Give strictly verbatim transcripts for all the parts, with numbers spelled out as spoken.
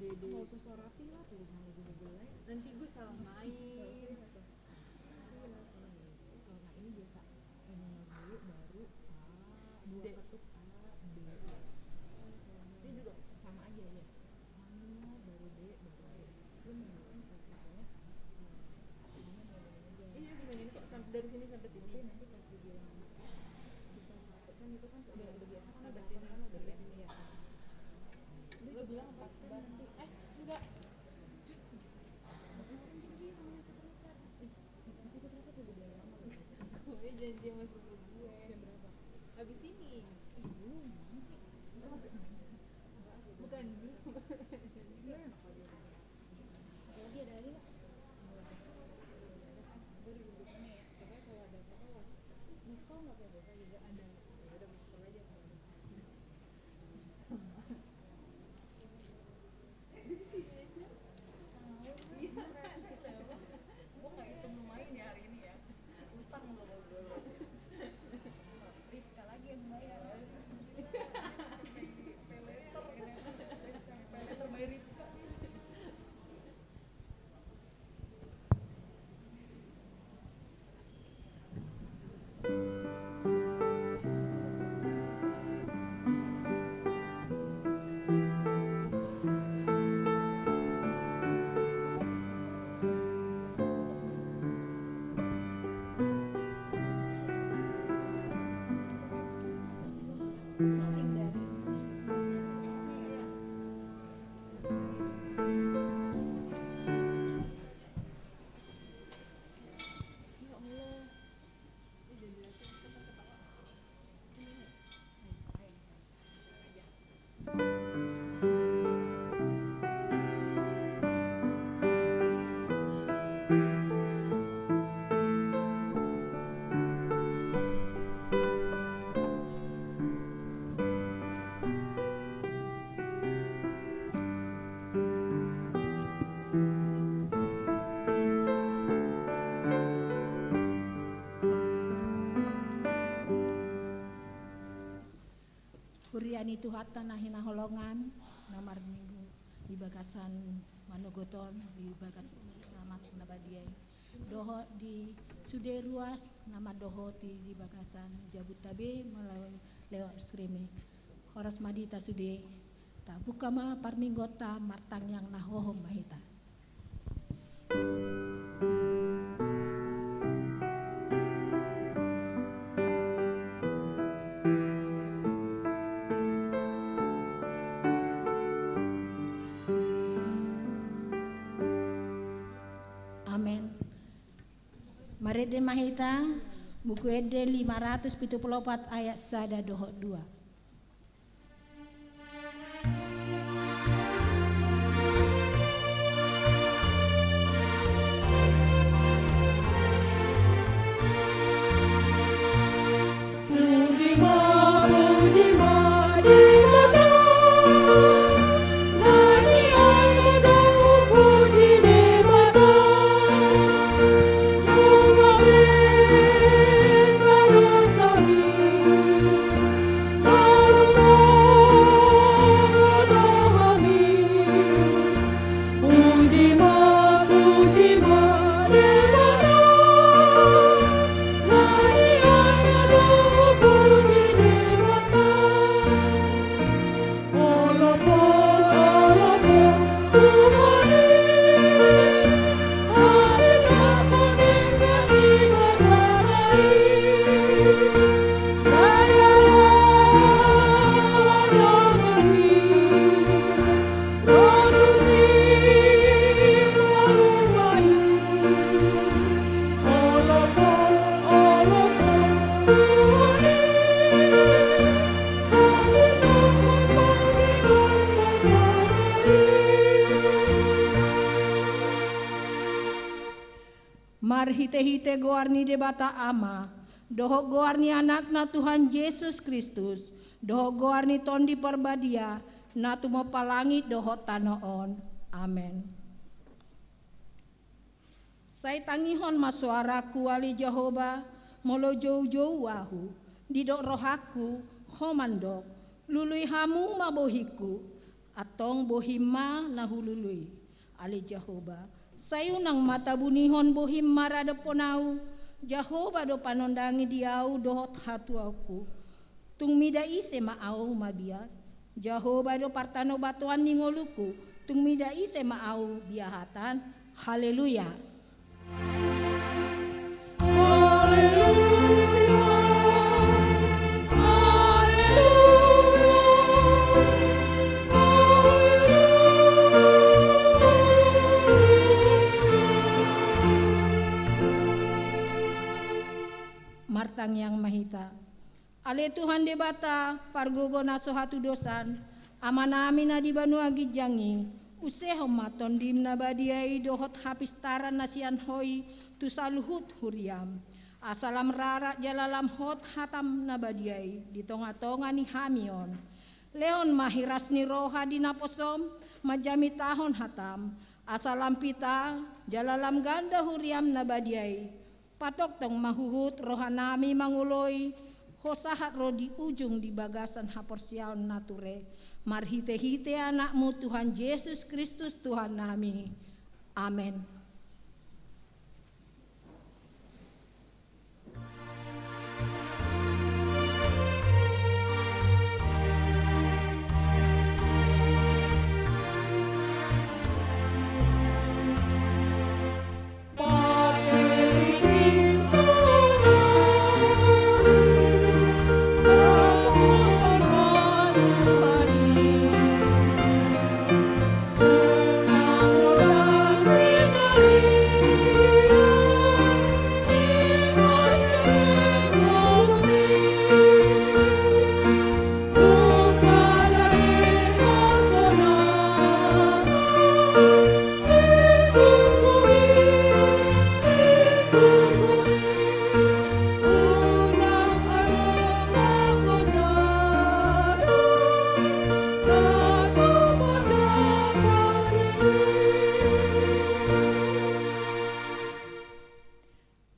Nggak usah so rapi lah tulisannya, juga jelek. Nanti gue salah main. Iya, kalau gitu. Kalau nggak, ini biasa. Eh, nomor dua baru A, dua D. Ketuk A, D. Ini juga sama aja ya. A, baru D, baru D. Lu menggunakan, eh, itunya, eh, ininya mau ini aja. Iya, gimana ini kok sam-, dari sini sampai sini? Tapi nanti pas dibilang bisa satu kan, itu kan udah, udah biasa kan, udah sini, udah sini ya. Lu bilang empat bar. Eh, enggak. Gue janji sama sepupu gue. Jam berapa? Habis ini. Eh, belum, mana sih? Bukan, belum. Iya. Lagi ada lagi nggak? Gue di rumah ya. Pokoknya kalau ada apa-apa, miss call nggak apa-apa juga ada. Ya udah, miss call aja. Gue nggak hitung lumayan ya hari ini ya. Utang lo dulu. Ripka lagi yang bayar. Pay later, pay later by Ripka. Huria ni Tuhanta na hinaholongan, na marminggu di bagasan manogot on, di bagas Ama na badia i. Dohot di sude ruas na mandohoti di bagasan jabunta be melalui lewat streaming. Horas ma di hita sude, tabuka ma parmingguonta, martangiang na hohom ma hita. Amen. Marende ma hita, Buku Ende lima ratus pitu pulu opat ayat sada dohot dua. Marhitehite goar ni Debata Ama, dohot goar ni Anakna Tuhan Jesus Kristus, dohot goar ni Tondi Parbadia, na tumompa langit dohot tano on. Amen. Sai tangihon ma soarangku, ale Jahowa, molo joujou ahu, didok rohangku, Ho mandok, lului hamu ma bohingku. Antong bohim ma na hulului, ale Jahowa. Sai unang ma tabunihon bohim maradophon ahu. Jahowa do panondangi di ahu dohot hatuaonku. Tung mida ise ma ahu mabiar? Jahowa do partanobatoan ni ngolungku. Tung mida ise ma ahu biahatan? Haleluya. Martangiang ma hita. Ale Tuhan Debata, pargogo na so hatudosan, Amanami na di banua ginjang i, usehon ma Tondim na badia i dohot hapistaran na sian Ho i tu saluhut huriam. Asa lam rarat jala lam hot hatam na badia i di tongatonga ni hami on. Lehon ma hiras ni roha di naposom manjamitahon hatam, asa lam pita jala lam ganda huriam na badia i. Patongtong ma huhut rohanami mangoloi Ho sahat ro di ujung di bagasan haporseaon na ture, marhitehite Anakmu Tuhan Jesus Kristus Tuhannami. Amen.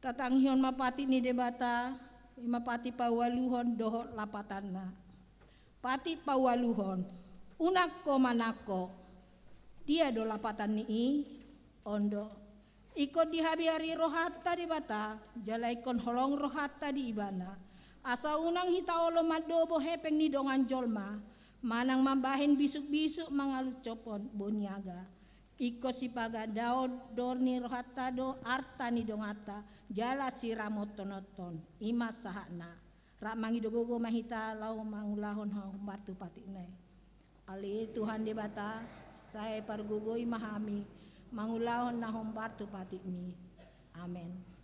Tatangihon ma patik ni Debata, i ma patik paualuhon dohot lapatanna. Patik paualuhon, unang ho manangko. Dia do lapatan ni i? On do. Ingkon dihabiari rohanta Debata, jala ingkon holong rohanta di Ibana. Asa unang hita olo mandobo hepeng ni dongan jolma, manang mambahen bisukbisuk mangalushon boniaga. Ingkon sipagandaon dor ni rohanta do arta ni donganta, jala siramothononhon, i ma sahatna. Rap mangido gogo ma hita laho mangulahon na hombar tu patikna i. Ale Tuhan Debata, sai pargogoi ma hami mangulahon na hombar tu patikmi. Amen.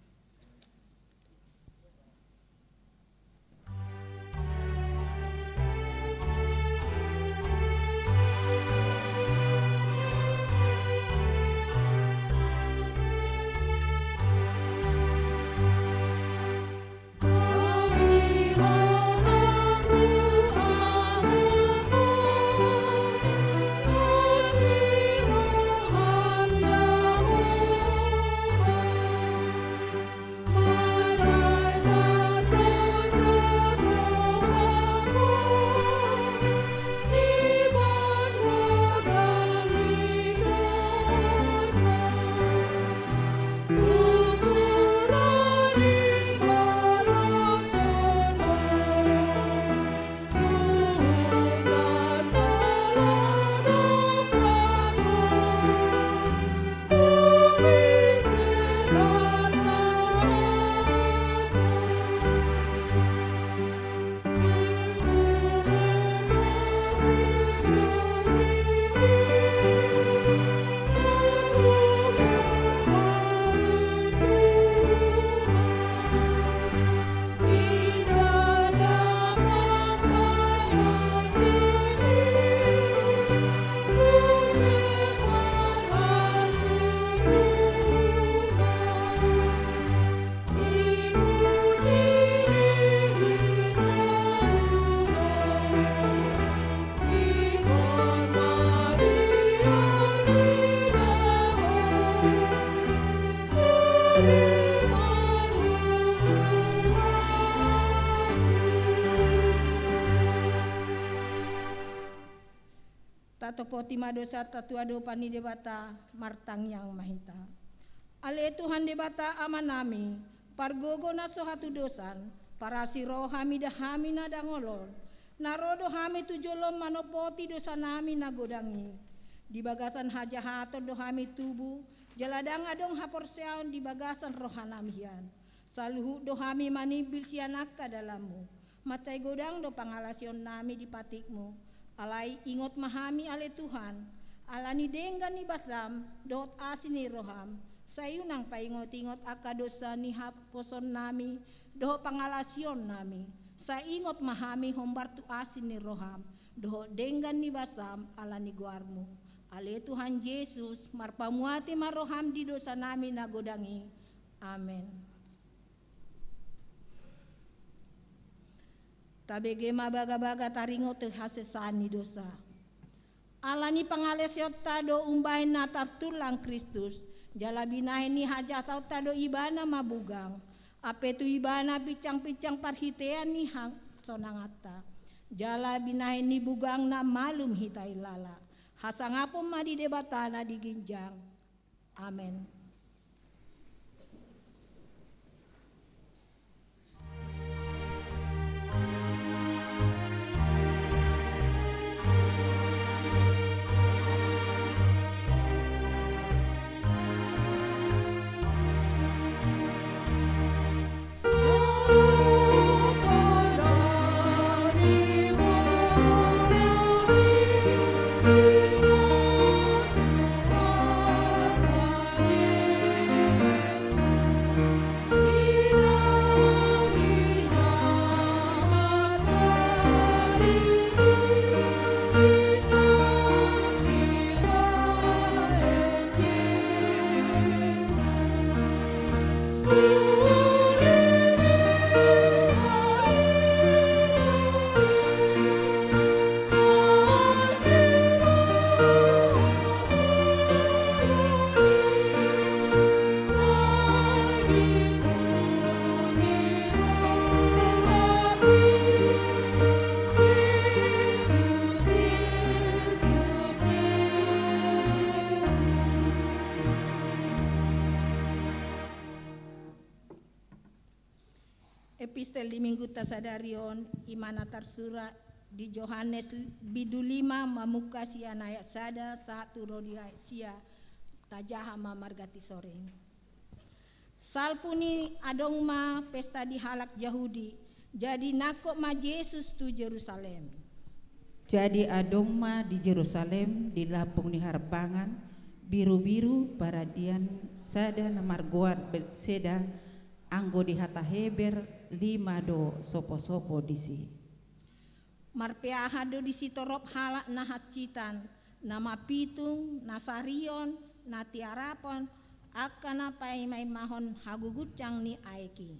Topoti ma dosanta tu adopan ni Debata, martangiang ma hita. Ale Tuhan Debata Amanami, pargogo na so hatudosan, parasi roha mida hami na dangol on, na ro do hami tu jolom manopoti dosanami na godang i. Di bagasan hajahaton do hami tubu, jala ndang adong haporseaon di bagasan rohanami hian. Saluhut do hami manimbil sian angka dalanmu. Mansai godang do pangalaosionnami di patikmu. Alai ingot ma hami ale Tuhan, ala ni denggan ni basam, dohot asi ni roham, sai unang paingot-ingot angka dosa ni haposonnami, dohot pangalaosionnami, sai ingot ma hami hombar tu asi ni roham, dohot denggan ni basam ala ni goarmu. Ale Tuhan Jesus, marpamuati ma roham di dosanami na godang i. Amen. Tabege ma bagabaga taringot tu hasesaan ni dosa. Ala ni pangalaosionta do umbahen na tartulang Kristus, jala binahen ni hajahatonta do ibana mabugang. Hape tu ibana pinsang-pinsang parhitean ni hasonanganta. Jala binahen ni bugangna malum hita hilala. Hasangapon ma di Debata na di ginjang. Amen. Epistel di minggunta sadari on, i ma na tarsurat di Johannes bindu lima mamungka sian ayat sada sahat tu ro di ayat sia. Tajaha ma marganti sore. Salpu ni adong ma pesta di halak Jahudi, jadi nangkok ma Jesus tu Jerusalem. Jadi adong ma di Jerusalem di lambung ni harbangan birubiru paradian sada na margoar Betseda, anggo di hata Heber lima do soposopo disi. Marpeahan do disi torop halak na hansitan, na mapitung, na sarion, na tiarapon, angka na paimaimahon hagugunsang ni aek i.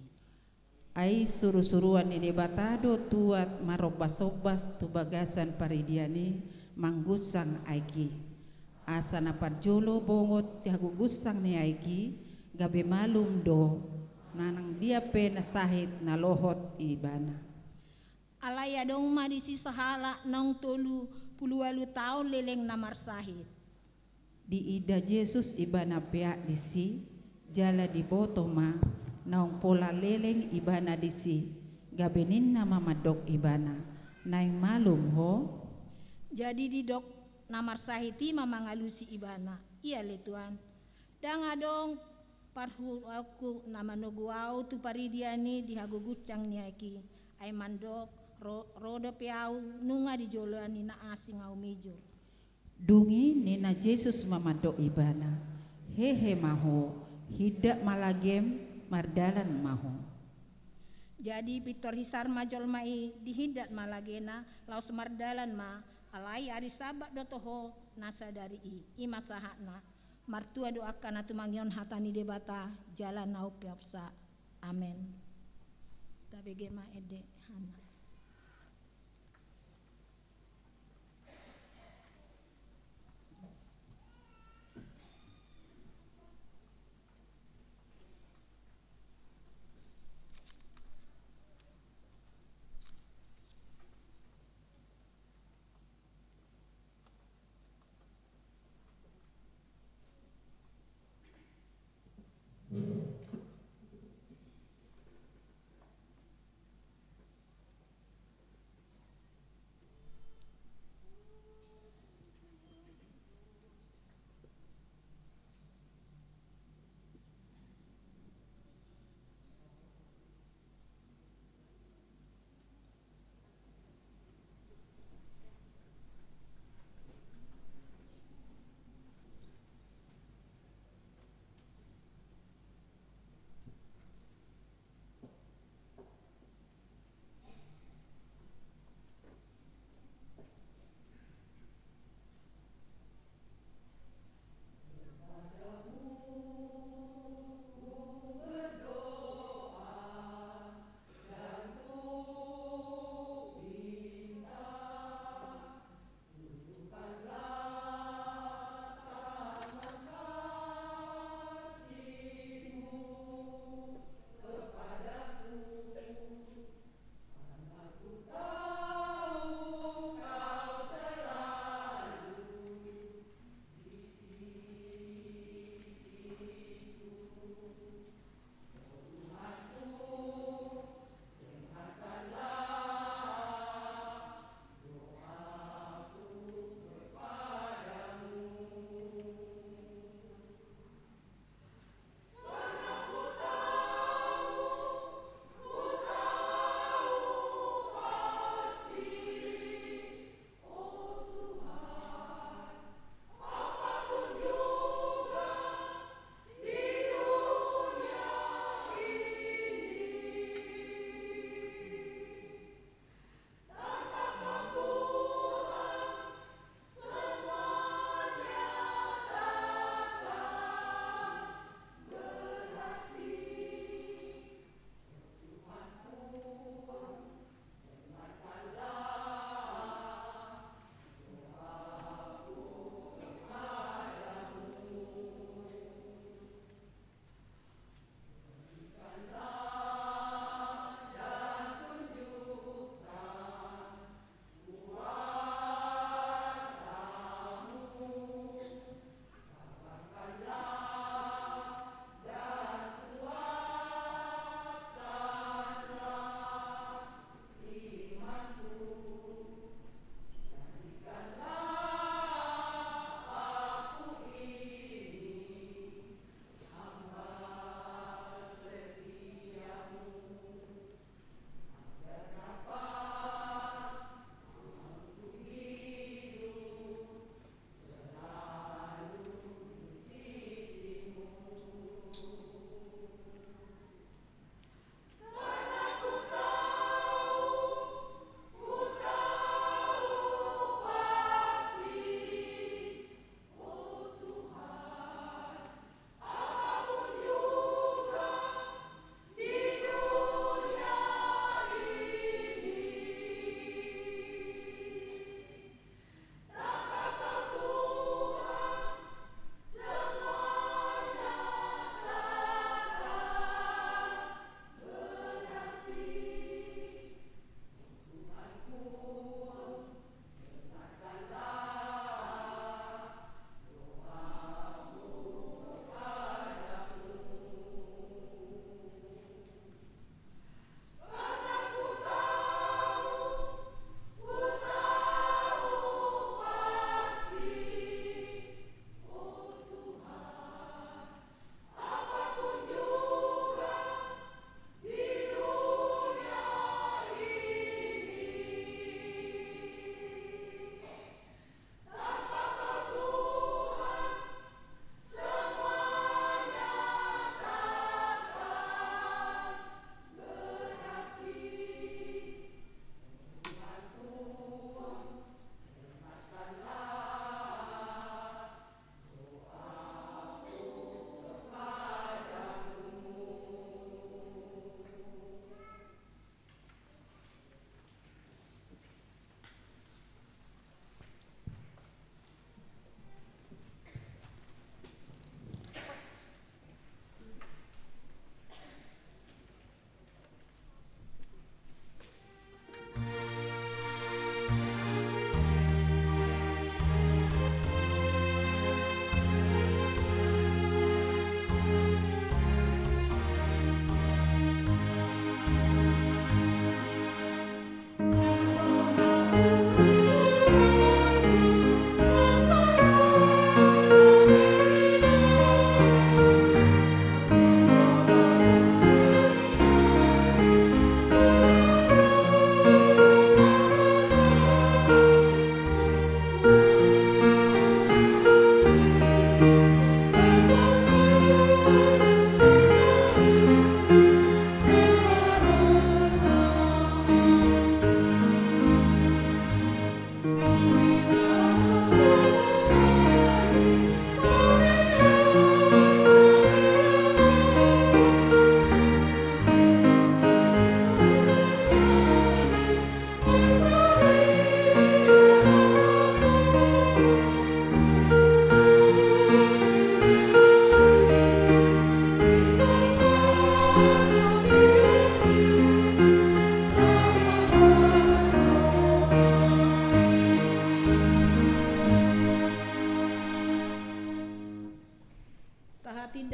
Ai surusuruan ni Debata do tuat marombasombas tu bagasan paridian i manggunsang aek i. Asa na parjolo bongot di hagugunsang ni aek i, gabe malum do, manang dia pe na sahit na lohot ibana. Alai adong ma disi sahalak naung tolu pulu ualu taon leleng na marsahit. Diida Jesus ibana peak disi, jala diboto ma naung pola leleng ibana disi, gabe ninna ma mandok ibana, naeng malum ho? Jadi didok na marsahit i ma mangalusi ibana, ia ale Tuan, ndang adong parhulaonku na manogu ahu tu paridian i di hagugunsang ni aek i, ai mandok ro, ro dope ahu nunga di joloan ni na asing ahu mijur. Dung i ninna Jesus ma mandok ibana, hehe ma ho, hindat ma lagem, mardalan ma ho. Jadi pintor hisar ma jolma i, dihindat ma lagena, laos mardalan ma. Alai ari Sabat do toho na sadari i. I ma sahatna. Martua do angka na tumangihon hata ni Debata jala na umpeopsa. Amen. Tabege ma ende hana.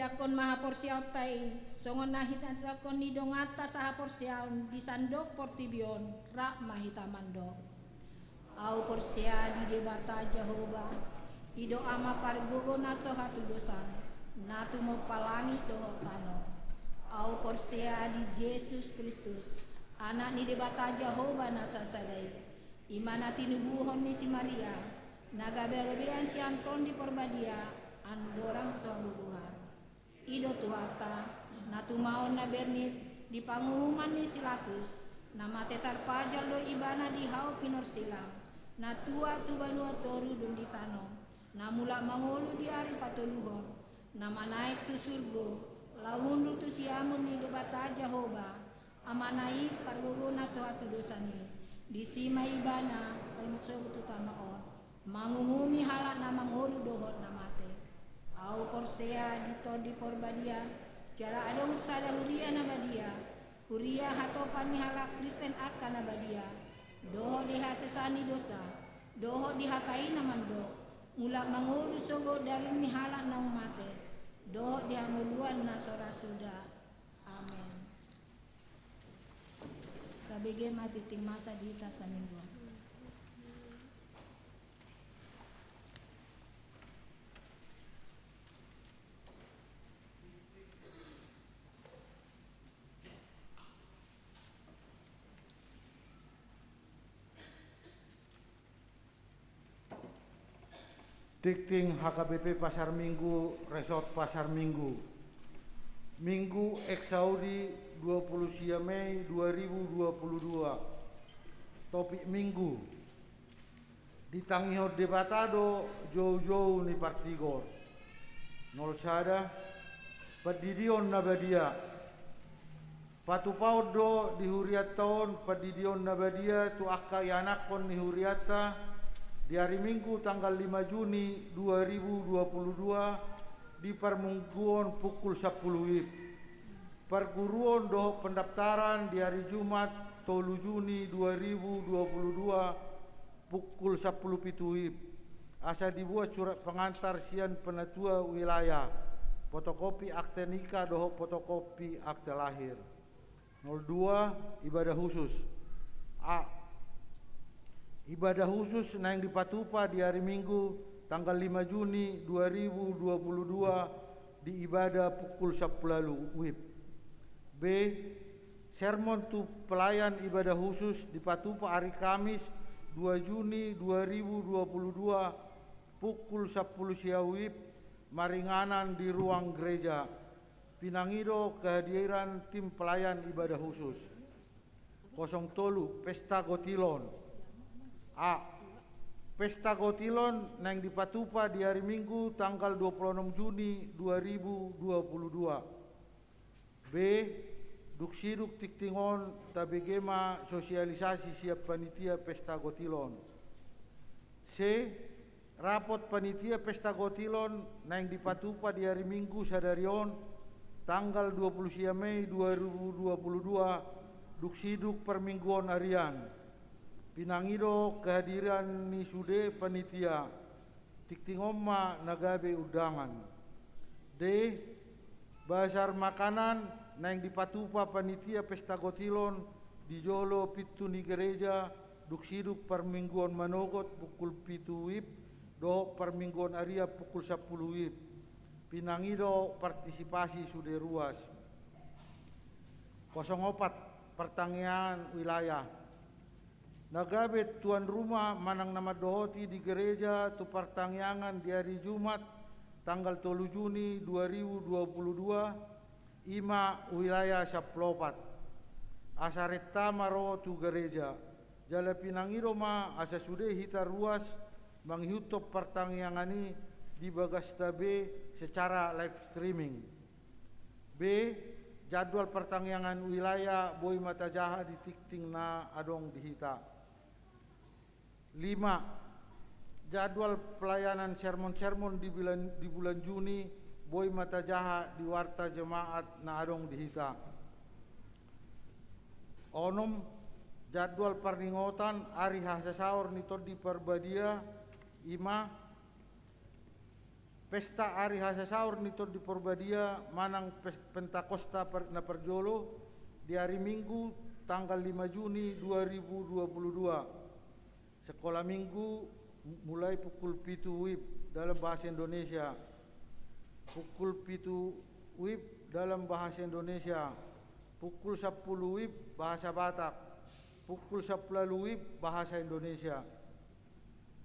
Angkon ma haporseaonta i, songon na hinatangkon ni donganta sahaporseaon di sandok portibi on, rap ma hita mandok. Ahu porsea di Debata Jahowa, i do Ama pargogo na so hatudosan, na tumompa langit dohot tano. Ahu porsea di Jesus Kristus, Anak ni Debata Jahowa na sasada i, i ma na tinubuhon ni si Maria, na gabegabean sian Tondi Porbadia, andorang so hagogoan. I do Tuhanta, na tumaon na bernit di panguhuman ni si Latus, na mate tarpajal do ibana di hau pinorsilang, na tuat tu banua toru dung di tano, na mulak mangolu di ari patoluhon, na manaek tu surgo, laho hundul tu siamun ni Debata Jahowa, Amana i pargogo na so hatudosan i. Disi ma ibana paimuk sogot tu tano on, manguhumi halak na mangolu dohot na mate. Ahu porsea di Tondi Porbadia, jala adong sada huria na badia, huria hatopan ni halak Kristen angka na badia, dohot di hasesaan ni dosa, dohot di hata i na mandok, mulak mangolu sogot daging ni halak naung mate, dohot di hangoluan na so ra suda. Amen. Tabege ma tingting masa di hita samingguan. Tingting H K B P Pasar Minggu, Resort Pasar Minggu. Minggu Exaudi, dua puluh sia Mei dua ribu dua puluh dua. Topik Minggu: Ditangihon Debata do joujou ni partigor. Nol sada. Pandidion na badia. Patupaon do di hurianta on pandidion na badia tu angka ianakhon ni hurianta di ari Minggu tanggal lima Juni dua ribu dua puluh dua di parmingguon pukul sampulu WIB. Parguruon dohot pendaftaran di ari Jumat tolu Juni dua ribu dua puluh dua pukul sampulu pitu WIB. Asa dibuat surat pengantar sian penatua wilayah, fotokopi akte nikah dohot fotokopi akte lahir. Nol dua. Ibadah khusus. A. Ibadah khusus naeng dipatupa di ari Minggu tanggal lima Juni dua ribu dua puluh dua di ibadah pukul sampulu ualu WIB. B. Sermon tu pelayan ibadah khusus dipatupa ari Kamis dua Juni dua ribu dua puluh dua pukul sampulu sia WIB maringanan di ruang gereja. Pinangido kehadiran tim pelayan ibadah khusus. Kosong tolu. Pesta Gotilon. A. Pesta Gotilon naeng dipatupa di ari Minggu tanggal dua puluh onom Juni dua ribu dua puluh dua. B. Dung sidung tingting on tabege ma sosialisasi sian panitia Pesta Gotilon. C. Rapot panitia Pesta Gotilon naeng dipatupa di ari Minggu sadari on tanggal dua puluh sia Mei dua ribu dua puluh dua dung sidung parmingguon arian. Pinangido kehadiran ni sude panitia. Tingting on ma na gabe undangan. D. Bazar makanan naeng dipatupa panitia Pesta Gotilon di jolo pintu ni gereja dung sidung parmingguon manogot pukul pitu WIB dohot parmingguon arian pukul sampulu WIB. Pinangido partisipasi sude ruas. Kosong opat. Partangiangan wilayah. Na gabe tuan rumah manang na mandohoti di gereja tu partangiangan di ari Jumat tanggal tolu Juni dua ribu dua puluh dua, i ma wilayah sampulu opat. Asa renta ma ro tu gereja. Jala pinangido ma asa sude hita ruas mangihuthon partangiangan i di bagasta be secara live streaming. B. Jadwal partangiangan wilayah boi ma tajaha di tingting na adong di hita. Lima. Jadwal pelayanan sermon-sermon di bulan, di bulan Juni boi ma tajaha di warta jemaat na adong di hita. Onom. Jadwal parningotan ari hasasaor ni Tondi Parbadia, i ma Pesta Ari Hasasaor ni Tondi Porbadia manang Pentakosta na parjolo di ari Minggu tanggal lima Juni dua ribu dua puluh dua. Sekolah Minggu mulai pukul pitu WIB dalam bahasa Indonesia, pukul pitu WIB dalam bahasa Indonesia, pukul sapuluh WIB bahasa Batak, pukul sapuluh WIB bahasa Indonesia.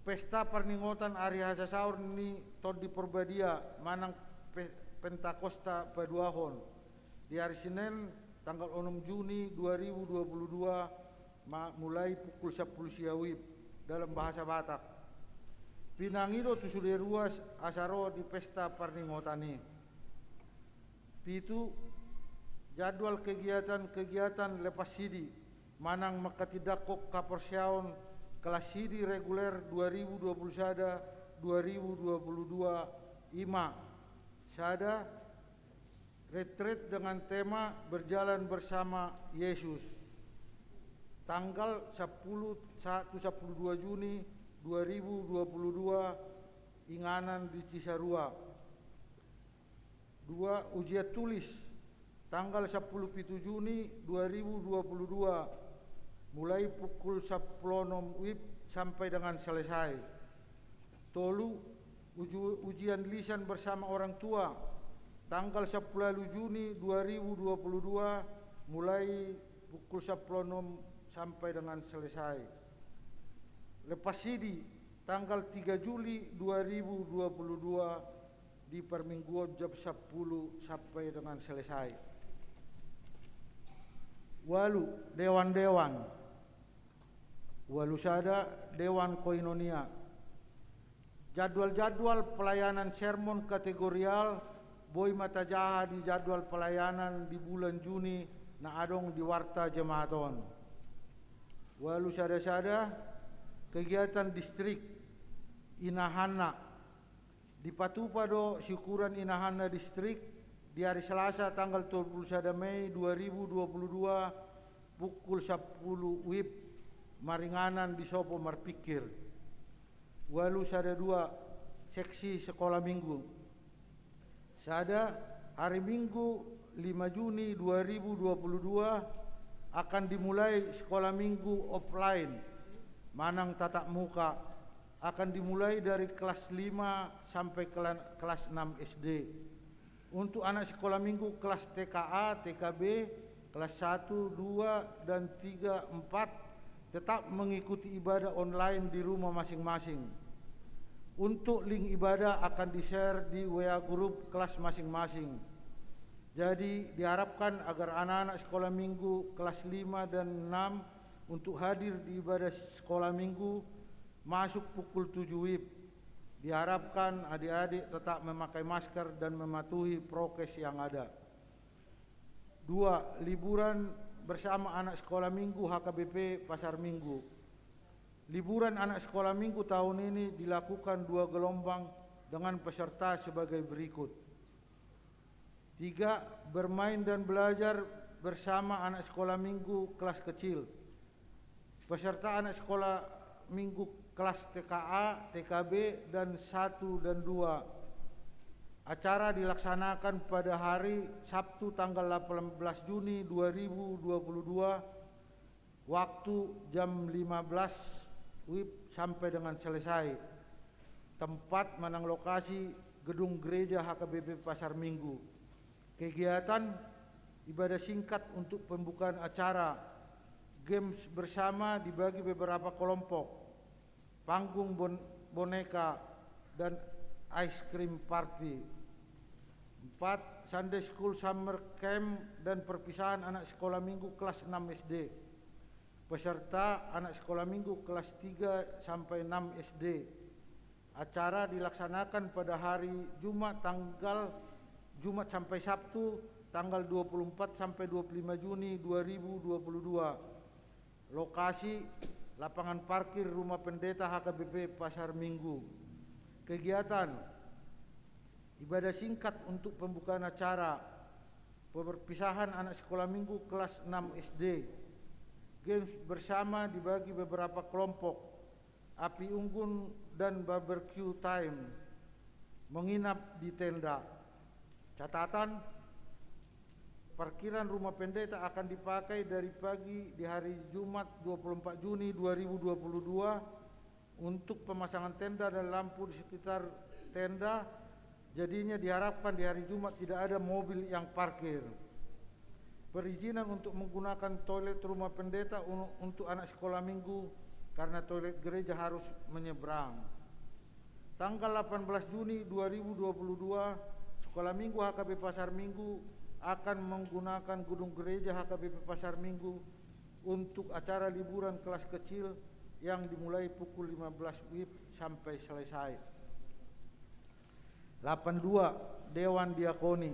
Pesta parningotan Ari Hasasaor ni Tondi Porbadia manang Pentakosta paduahon di ari Senen tanggal onom Juni dua ribu dua puluh dua, mulai pukul sapuluh sia WIB dalam bahasa Batak. Pinangido tu sude ruas asa ro di pesta parningotan i. Pitu, jadwal kegiatan-kegiatan lepas sidi manang mangkatindangkon haporseaon kelas sidi reguler dua ribu dua puluh sada dua ribu dua puluh dua. Ima: sada, retret dengan tema Berjalan Bersama Yesus, tanggal sapuluh satu sapuluh dua Juni dua ribu dua puluh dua, inganan di Cisarua. Dua, ujian tulis, tanggal sapuluh pitu Juni dua ribu dua puluh dua, mulai pukul sapuluh onom WIB sampai dengan selesai. Tolu, ujian lisan bersama orang tua, tanggal sapuluh Juni dua ribu dua puluh dua, mulai pukul sapuluh onom sampai dengan selesai. Lepas sidi, tanggal tiga Juli dua ribu dua puluh dua, di parmingguon jam sapuluh sampai dengan selesai. Ualu, dewan-dewan. Ualu sada, dewan koinonia. Jadwal-jadwal pelayanan sermon kategorial boi ma tajaha di jadwal pelayanan di bulan Juni na adong di warta jemaat on. Ualu sada sada, kegiatan distrik, inahanna. Dipatupa do siukuran inahanna distrik di ari Selasa tanggal dua puluh sada Mei dua ribu dua puluh dua, pukul sapuluh WIB, maringanan di Sopo Marpingkir. Ualu sada dua, seksi sekolah minggu. Sada, hari Minggu lima Juni dua ribu dua puluh dua akan dimulai sekolah minggu offline manang tatap muka. Akan dimulai dari kelas lima sampai kelas enam SD. Untuk anak sekolah minggu kelas TKA, TKB, kelas satu, dua, dan tiga, empat tetap mengikuti ibadah online di rumah masing-masing. Untuk link ibadah akan di-share di WA group kelas masing-masing. Jadi, diharapkan agar anak-anak sekolah minggu kelas lima dan enam untuk hadir di ibadah sekolah minggu masuk pukul tujuh WIB. Diharapkan adik-adik tetap memakai masker dan mematuhi prokes yang ada. Dua, liburan bersama anak sekolah minggu HKBP Pasar Minggu. Liburan anak sekolah minggu tahun ini dilakukan dua gelombang dengan peserta sebagai berikut. Tiga, bermain dan belajar bersama anak sekolah minggu kelas kecil. Peserta anak sekolah minggu kelas TKA, TKB, dan satu dan dua. Acara dilaksanakan pada hari Sabtu tanggal delapan belas Juni dua ribu dua puluh dua, waktu jam lima belas WIB sampai dengan selesai. Tempat manang lokasi gedung gereja HKBP Pasar Minggu. Kegiatan ibadah singkat untuk pembukaan acara, games bersama dibagi beberapa kelompok, panggung bon-, boneka, dan ice cream party. Empat, Sunday School Summer Camp dan perpisahan anak sekolah minggu kelas enam SD. Peserta anak sekolah minggu kelas tiga sampai enam SD. Acara dilaksanakan pada hari Jumat tanggal, Jumat sampai Sabtu tanggal dua puluh empat sampai dua puluh lima Juni dua ribu dua puluh dua. Lokasi, lapangan parkir Rumah Pendeta HKBP Pasar Minggu. Kegiatan, ibadah singkat untuk pembukaan acara, perpisahan anak sekolah minggu kelas enam SD. Games bersama dibagi beberapa kelompok, api unggun dan barbecue time. Menginap di tenda. Catatan, parkiran rumah pendeta akan dipakai dari pagi di hari Jumat dua puluh empat Juni dua ribu dua puluh dua untuk pemasangan tenda dan lampu di sekitar tenda. Jadinya diharapkan di hari Jumat tidak ada mobil yang parkir. Perizinan untuk menggunakan toilet rumah pendeta un-, untuk anak sekolah minggu, karena toilet gereja harus menyeberang. Tanggal delapan belas Juni dua ribu dua puluh dua, Sekolah Minggu H K B P Pasar Minggu akan menggunakan gedung gereja H K B P Pasar Minggu untuk acara liburan kelas kecil yang dimulai pukul lima belas W I B sampai selesai. Delapan dua, Dewan Diakoni.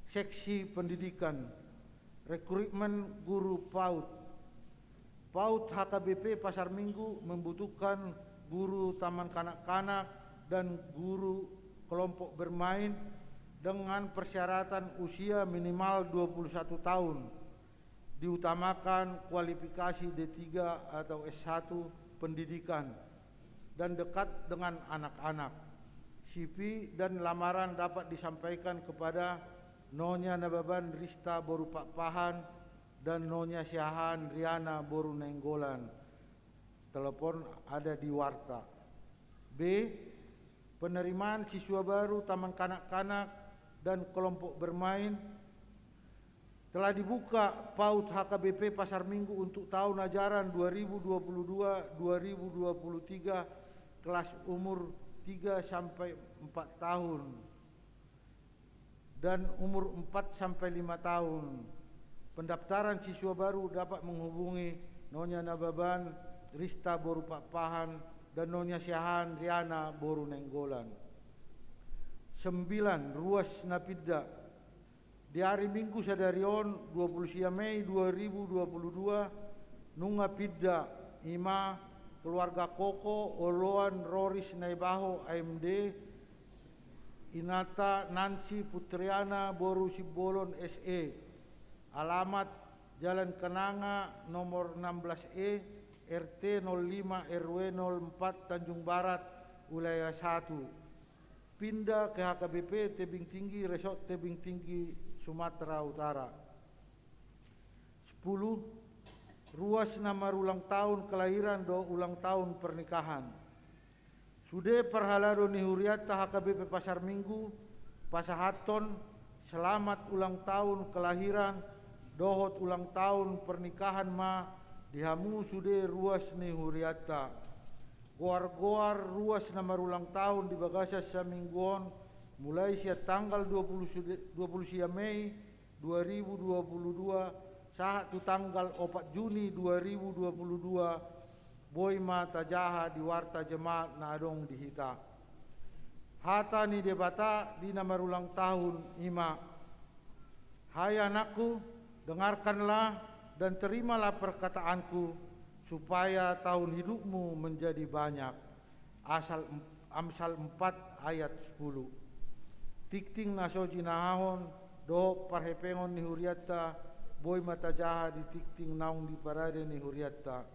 Seksi pendidikan. Rekrutmen guru PAUD. PAUD H K B P Pasar Minggu membutuhkan guru taman kanak-kanak dan guru kelompok bermain dengan persyaratan usia minimal dua puluh satu tahun. Diutamakan kualifikasi D tiga atau S satu pendidikan dan dekat dengan anak-anak. C V dan lamaran dapat disampaikan kepada Nonya Nababan Rista boru Pakpahan dan Nonya Siahaan Riana boru Nainggolan. Telepon ada di warta. B. Penerimaan siswa baru taman kanak-kanak dan kelompok bermain. Telah dibuka PAUD H K B P Pasar Minggu untuk tahun ajaran dua ribu dua puluh dua dua ribu dua puluh tiga, kelas umur tiga sampai empat tahun dan umur empat sampai lima tahun. Pendaftaran siswa baru dapat menghubungi Nonya Nababan Rista boru Pakpahan dan Nonya Siahaan Riana boru Nainggolan. Sembilan, ruas na pinda. Di ari Minggu sadari on, dua puluh sia Mei dua ribu dua puluh dua, nunga pinda, i ma keluarga Koko, oloan Roris Naibaho, A M D, inanta Nancy Putriana boru Simbolon, S E. Alamat Jalan Kenanga nomor enam belas E, R T nol lima, R W nol empat, Tanjung Barat, Wilayah satu. Pinda ke H K B P Tebing Tinggi, Resort Tebing Tinggi, Sumatera Utara. Sepuluh, ruas na marulang tahun kelahiran dohot ulang tahun pernikahan. Sude parhalado ni hurianta H K B P Pasar Minggu pasahathon selamat ulang tahun kelahiran dohot ulang tahun pernikahan ma di hamu sude ruas ni hurianta. Goar-goar ruas na marulang tahun di bagasan saminggu on, mulai sian tanggal dua puluh sude-, dua puluh sia Mei dua ribu dua puluh dua sahat tu tanggal opat Juni dua ribu dua puluh dua, boi ma tajaha di warta jemaat na adong di hita. Hata ni Debata di na marulang tahun i ma: Hai anakku, dengarkanlah dan terimalah perkataanku, supaya tahun hidupmu menjadi banyak. Asal em-, Amsal empat ayat sepuluh. Tingting na so jinahahon dohot parhepengon ni hurianta boi ma tajaha di tingting naung diparade ni hurianta.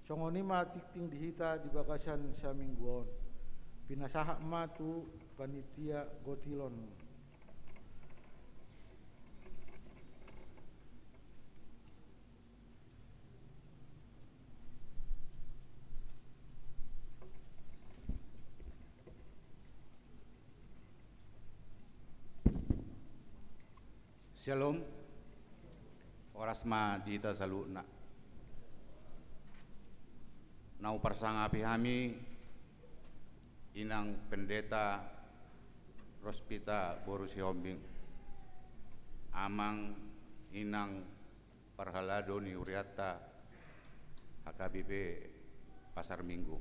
Songon i ma tingting di hita di bagasan saminggu on. Pinasahat ma tu panitia gotilon. Syalom. Horas ma di hita saluhutna. Na huparsangapi hami Inang Pendeta Rospita boru Sihombing, Amang, Inang, parhalado ni hurianta H K B P Pasar Minggu.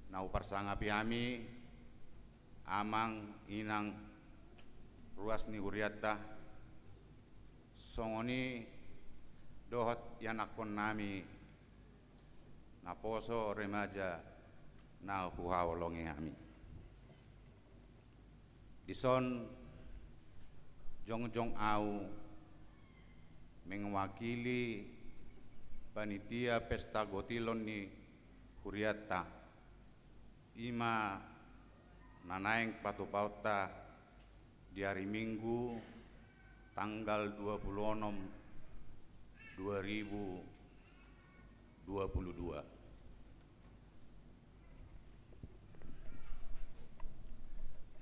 Na huparsangapi hami Amang, Inang, ruas ni hurianta, songon i dohot ianakkonnami naposo remaja na huhaholongi hami. Dison jongjong ahu mewakili panitia pesta gotilon ni hurianta, i ma na naeng patupaonta di ari Minggu tanggal dua puluh onom dua ribu dua puluh dua.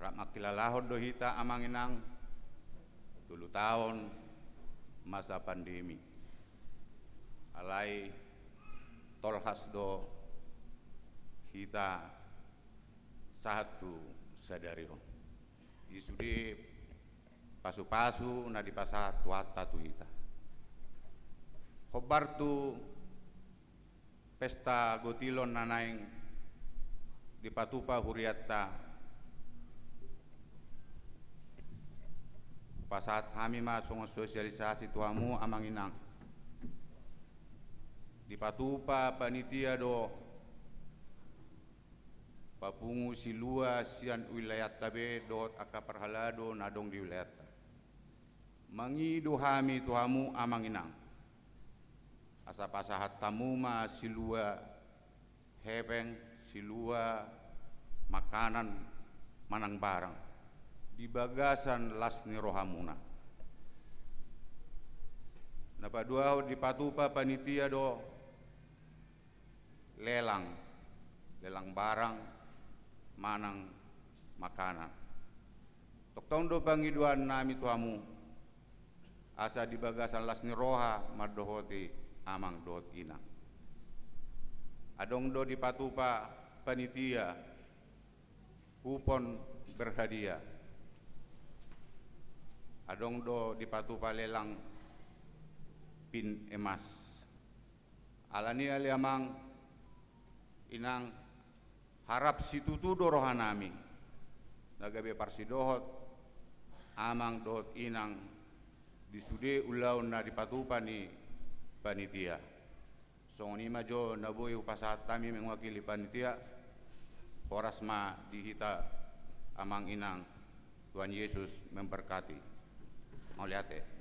Rap mangkilalahon do hita amang inang, tolu taon masa pandemi. Alai tolhas do hita sahat tu sadari on. I sude pasupasu na dipasahat Tuhanta tu hita. Hombar tu pesta gotilon na naeng dipatupa hurianta, pasahat hami ma songon sosialisasi tu hamu amang inang. Dipatupa panitia do papungu silua sian wilayanta be dohot angka parhalado na adong di wilayanta. Mangido hami tu hamu amang inang, asa pasahat hamu ma silua hepeng, silua makanan manang barang di bagasan las ni rohamuna. Na paduahon, dipatupa panitia do lelang, lelang barang manang makanan. Tongtong do pangidoan nami tu hamu, asa di bagasan las ni roha mandohoti amang dohot inang. Adong do dipatupa panitia kupon berhadiah. Adong do dipatupa lelang pin emas. Alani i ale amang inang, harap situtu do rohanami na gabe parsidohot amang dohot inang di sude ulaon na dipatupa ni panitia. Songon i ma jo na boi hupasahat hami mewakili panitia. Horas ma di hita amang inang, Tuhan Yesus memberkati. Mauliate.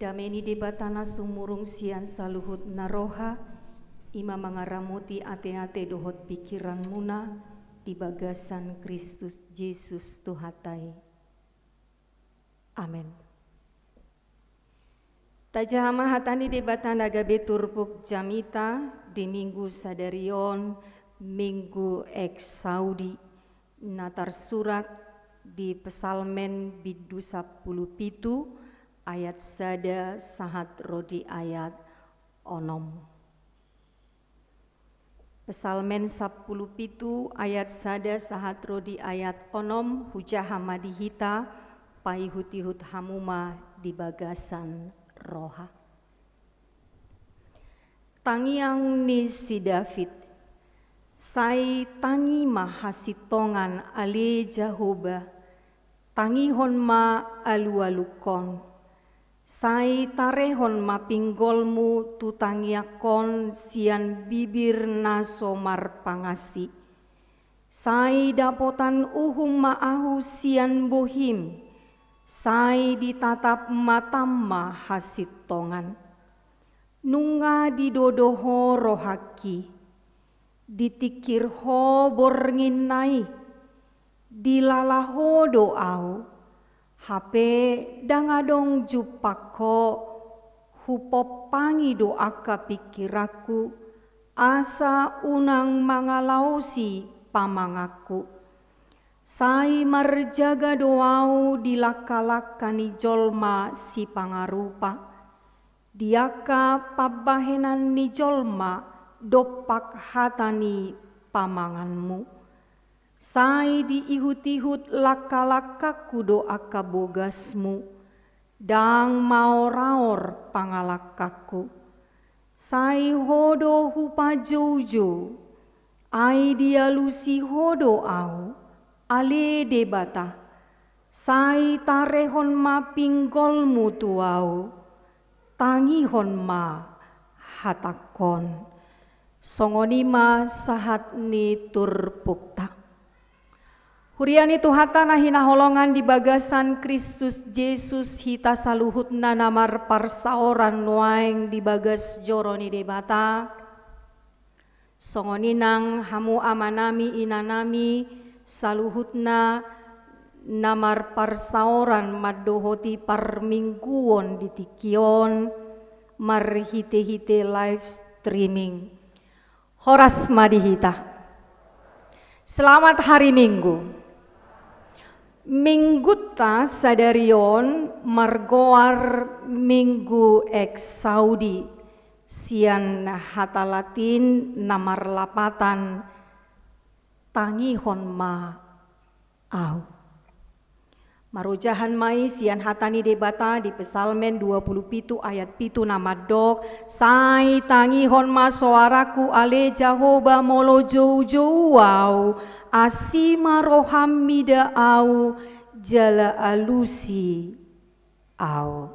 Dame ni Debata na sumurung sian saluhut na roha, i ma mangaramoti ateate dohot pingkiranmuna di bagasan Kristus Jesus Tuhanta i. Amen. Tajaha ma hata ni Debata na gabe turpuk jamita di Minggu sadari on, Minggu Exaudi, na tarsurat di Psalmen bindu sampulu pitu ayat sada sahat ro di ayat onom. Psalmen sampulu pitu ayat sada sahat ro di ayat onom, hujaha ma di hita, paihutihut hamu ma di bagasan roha. Tangiang ni si David. Sai tangi ma hasintongan, ale Jahowa, tangihon ma alualungkon. Sai tarehon ma pinggolmu tu tangiangkon sian bibir na so marpangansi. Sai dapotan uhum ma ahu sian bohim, sai ditatap matam ma hasintongan. Nunga didodo ho rohangki, ditingkir ho borngin na i, dilala ho do ahu, hape ndang adong jumpang ho, hupompangi do angka pingkiranku, asa unang mangalaosi pamanganku. Sai marjaga do ahu di langkalangka ni jolma sipangarupa, di angka pambahenan ni jolma dompak hata ni pamanganmu. Sai diihutihut langkalangkangku do angka bogasmu, ndang maoraor pangalangkangku. Sai ho do hupajoujou, ai dialusi ho do ahu, ale Debata. Sai tarehon ma pinggolmu tu ahu, tangihon ma hatangkon. Songon i ma sahat ni turpukta. Huria ni Tuhanta na hinaholongan di bagasan Kristus Jesus, hita saluhutna na marparsaoran nuaeng di bagas joro ni Debata. Songon i nang hamu amanami, inanami, saluhutna na marparsaoran mandohoti parmingguon di tingki on marhitehite live streaming. Horas ma di hita. Selamat hari Minggu. Minggunta sadari on margoar Minggu Exaudi, sian hata Latin na marlapatan tangihon ma ahu. Marojahan ma i sian hata ni Debata di Psalmen dua pulu pitu ayat pitu na mandok, sai tangihon ma soarangku ale Jahowa molo joujou ahu, asi ma roham mida ahu, jala alusi ahu.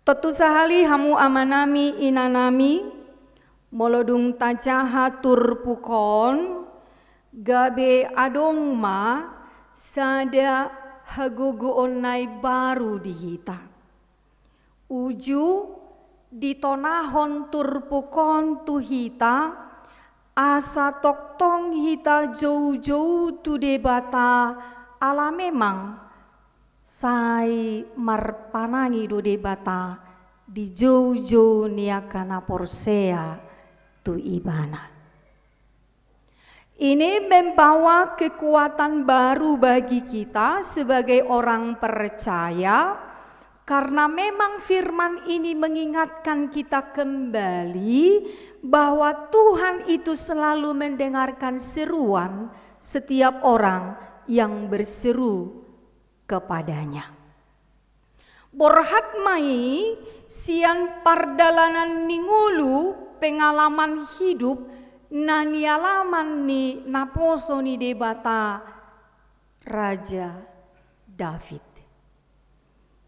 Tontu sahali hamu amanami, inanami, molo dung tajaha turpuk on, gabe adong ma sada hagogoon na imbaru di hita. Uju ditonahon turpuk on tu hita, asa tongtong hita joujou tu Debata, ala memang sai marpanangi do Debata di joujou ni angka na porsea tu Ibana. Ini membawa kekuatan baru bagi kita sebagai orang percaya, karena memang firman ini mengingatkan kita kembali bahwa Tuhan itu selalu mendengarkan seruan setiap orang yang berseru kepada-Nya. Borhat ma i sian pardalanan ni ngolu, pengalaman hidup na nialaman ni naposo ni Debata Raja David.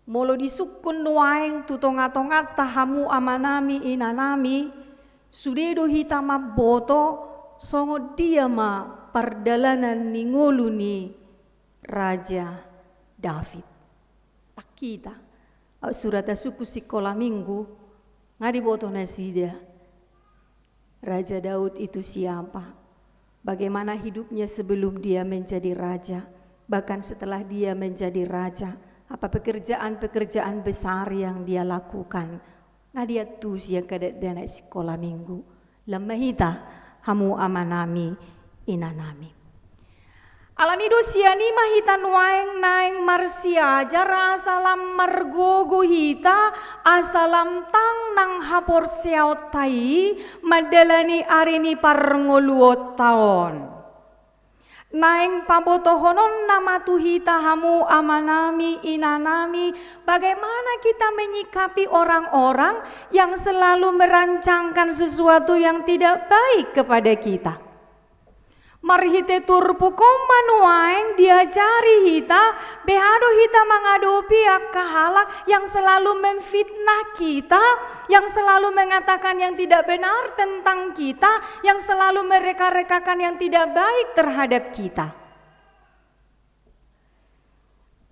Molo disungkun nuaeng tu tongatonganta hamu amanami, inanami, sude do hita mamboto songon dia ma pardalanan ni ngolu ni Raja David. Tangkita. Surat suku sikola minggu, nga diboto nasida Raja Daud itu siapa, bagaimana hidupnya sebelum dia menjadi raja, bahkan setelah dia menjadi raja, apa pekerjaan-pekerjaan besar yang dia lakukan. Nga diantusi angka dakdanak sikola minggu. Lam ma hita, hamu amanami, inanami. Alani do sian i ma hita nuaeng naeng marsiajar asa lam margogo hita, asa lam tang nang haporseaonta i mandalani ari ni parngoluonta on. Naeng pabotohononna ma tu hita hamu amanami, inanami, bagaimana kita menyikapi orang-orang yang selalu merancangkan sesuatu yang tidak baik kepada kita. Marhite turpuk on ma nuaeng diajari hita, beha do hita mangadopi angka halak yang selalu memfitnah kita, yang selalu mengatakan yang tidak benar tentang kita, yang selalu mereka-rekakan yang tidak baik terhadap kita.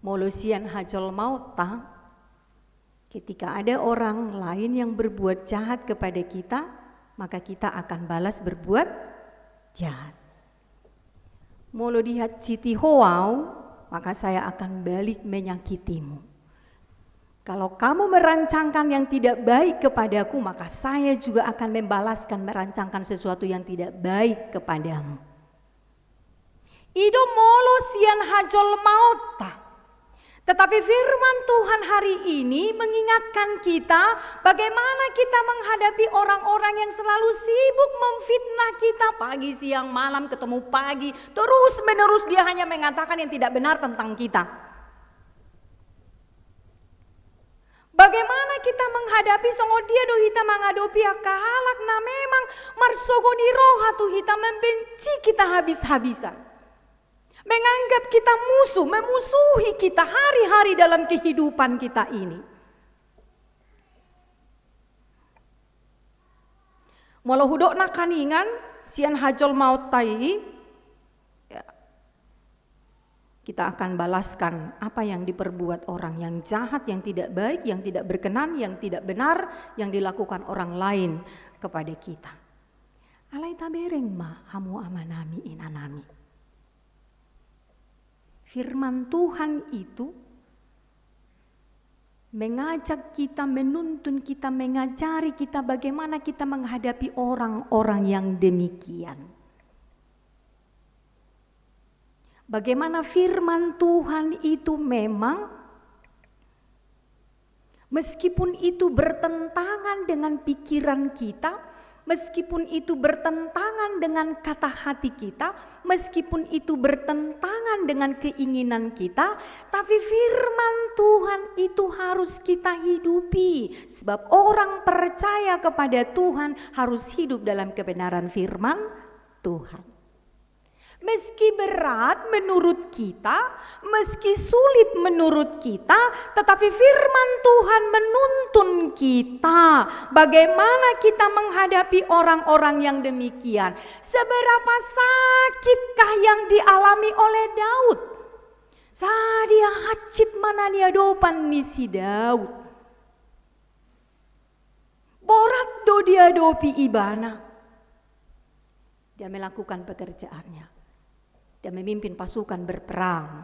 Molo sian hajolmaonta, ketika ada orang lain yang berbuat jahat kepada kita, maka kita akan balas berbuat jahat. Molo dihansiti ho au, maka saya akan balik menyakitimu. Kalau kamu merancangkan yang tidak baik kepadaku, maka saya juga akan membalaskan, merancangkan sesuatu yang tidak baik kepadamu. I do molo sian hajolmaonta. Tetapi firman Tuhan hari ini mengingatkan kita bagaimana kita menghadapi orang-orang yang selalu sibuk memfitnah kita pagi, siang, malam, ketemu pagi. Terus-menerus dia hanya mengatakan yang tidak benar tentang kita. Bagaimana kita menghadapi songon dia do hita mangadopi angka halak na memang marsogo ni roha tu hita, membenci kita habis-habisan, menganggap kita musuh, memusuhi kita hari-hari dalam kehidupan kita ini? Molo hudok nangkiningan sian hajolmaonta i, ya, kita akan balaskan apa yang diperbuat orang yang jahat, yang tidak baik, yang tidak berkenan, yang tidak benar, yang dilakukan orang lain kepada kita. Alai tabereng ma hamu amanami, inanami. Firman Tuhan itu mengajak kita, menuntun kita, mengajari kita bagaimana kita menghadapi orang-orang yang demikian. Bagaimana firman Tuhan itu memang, meskipun itu bertentangan dengan pikiran kita, meskipun itu bertentangan dengan kata hati kita, meskipun itu bertentangan dengan keinginan kita, tapi firman Tuhan itu harus kita hidupi. Sebab orang percaya kepada Tuhan harus hidup dalam kebenaran firman Tuhan. Meski berat menurut kita, meski sulit menurut kita, tetapi firman Tuhan menuntun kita bagaimana kita menghadapi orang-orang yang demikian. Seberapa sakitkah yang dialami oleh Daud? Sadia hansit ma na niadopan ni si Daud. Borat do diadopi ibana. Dia melakukan pekerjaannya. Dia memimpin pasukan berperang.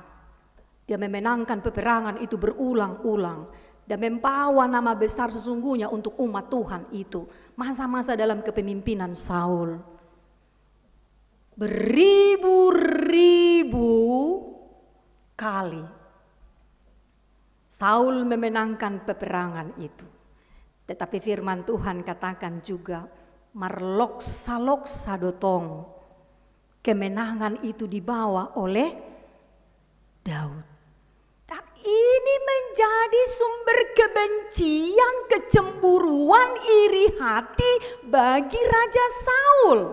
Dia memenangkan peperangan itu berulang-ulang. Dia membawa nama besar sesungguhnya untuk umat Tuhan itu. Masa-masa dalam kepemimpinan Saul, beribu-ribu kali Saul memenangkan peperangan itu. Tetapi firman Tuhan katakan juga, marloksa-loksa do tong kemenangan itu dibawa oleh Daud. Dan ini menjadi sumber kebencian, kecemburuan, iri hati bagi Raja Saul.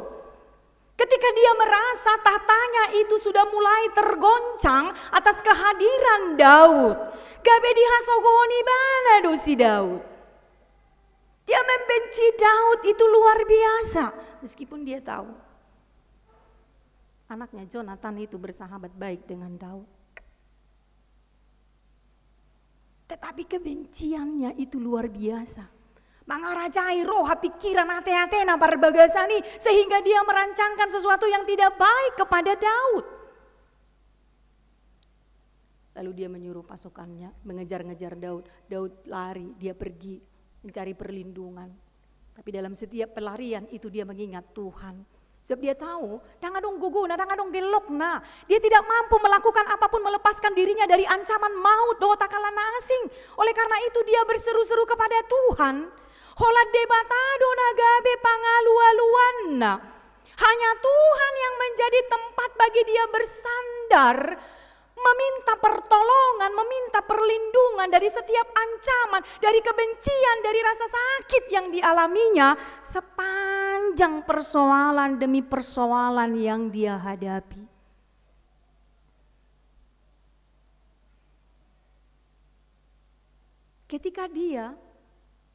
Ketika dia merasa tahtanya itu sudah mulai tergoncang atas kehadiran Daud, gabe dihasogohon ibana do si Daud. Dia membenci Daud itu luar biasa, meskipun dia tahu anaknya Jonatan itu bersahabat baik dengan Daud. Tetapi Tapi kebenciannya itu luar biasa. Mangarajai roha, pikiran, ate-atena, parbagasan i, sehingga dia merancangkan sesuatu yang tidak baik kepada Daud. Lalu dia menyuruh pasukannya mengejar-ngejar Daud. Daud lari, dia pergi mencari perlindungan. Tapi dalam setiap pelarian itu dia mengingat Tuhan. Sebab dia tahu, ndang adong gogona, ndang adong gellokna. Dia tidak mampu melakukan apapun melepaskan dirinya dari ancaman maut dohot angka na asing. Oleh karena itu dia berseru-seru kepada Tuhan. Holan Debata do na gabe pangalualuanna. Hanya Tuhan yang menjadi tempat bagi dia bersandar, meminta pertolongan, meminta perlindungan dari setiap ancaman, dari kebencian, dari rasa sakit yang dialaminya sepanjang persoalan demi persoalan yang dia hadapi. Ketika dia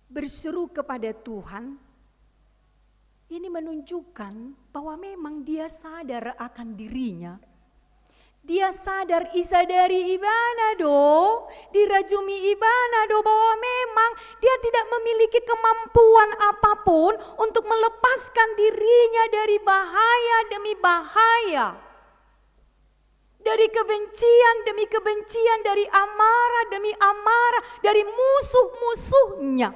berseru kepada Tuhan, ini menunjukkan bahwa memang dia sadar akan dirinya. Dia sadar, isadari ibana do, dirajumi ibana do, bahwa memang dia tidak memiliki kemampuan apapun untuk melepaskan dirinya dari bahaya demi bahaya. Dari kebencian demi kebencian, dari amarah demi amarah, dari musuh-musuhnya.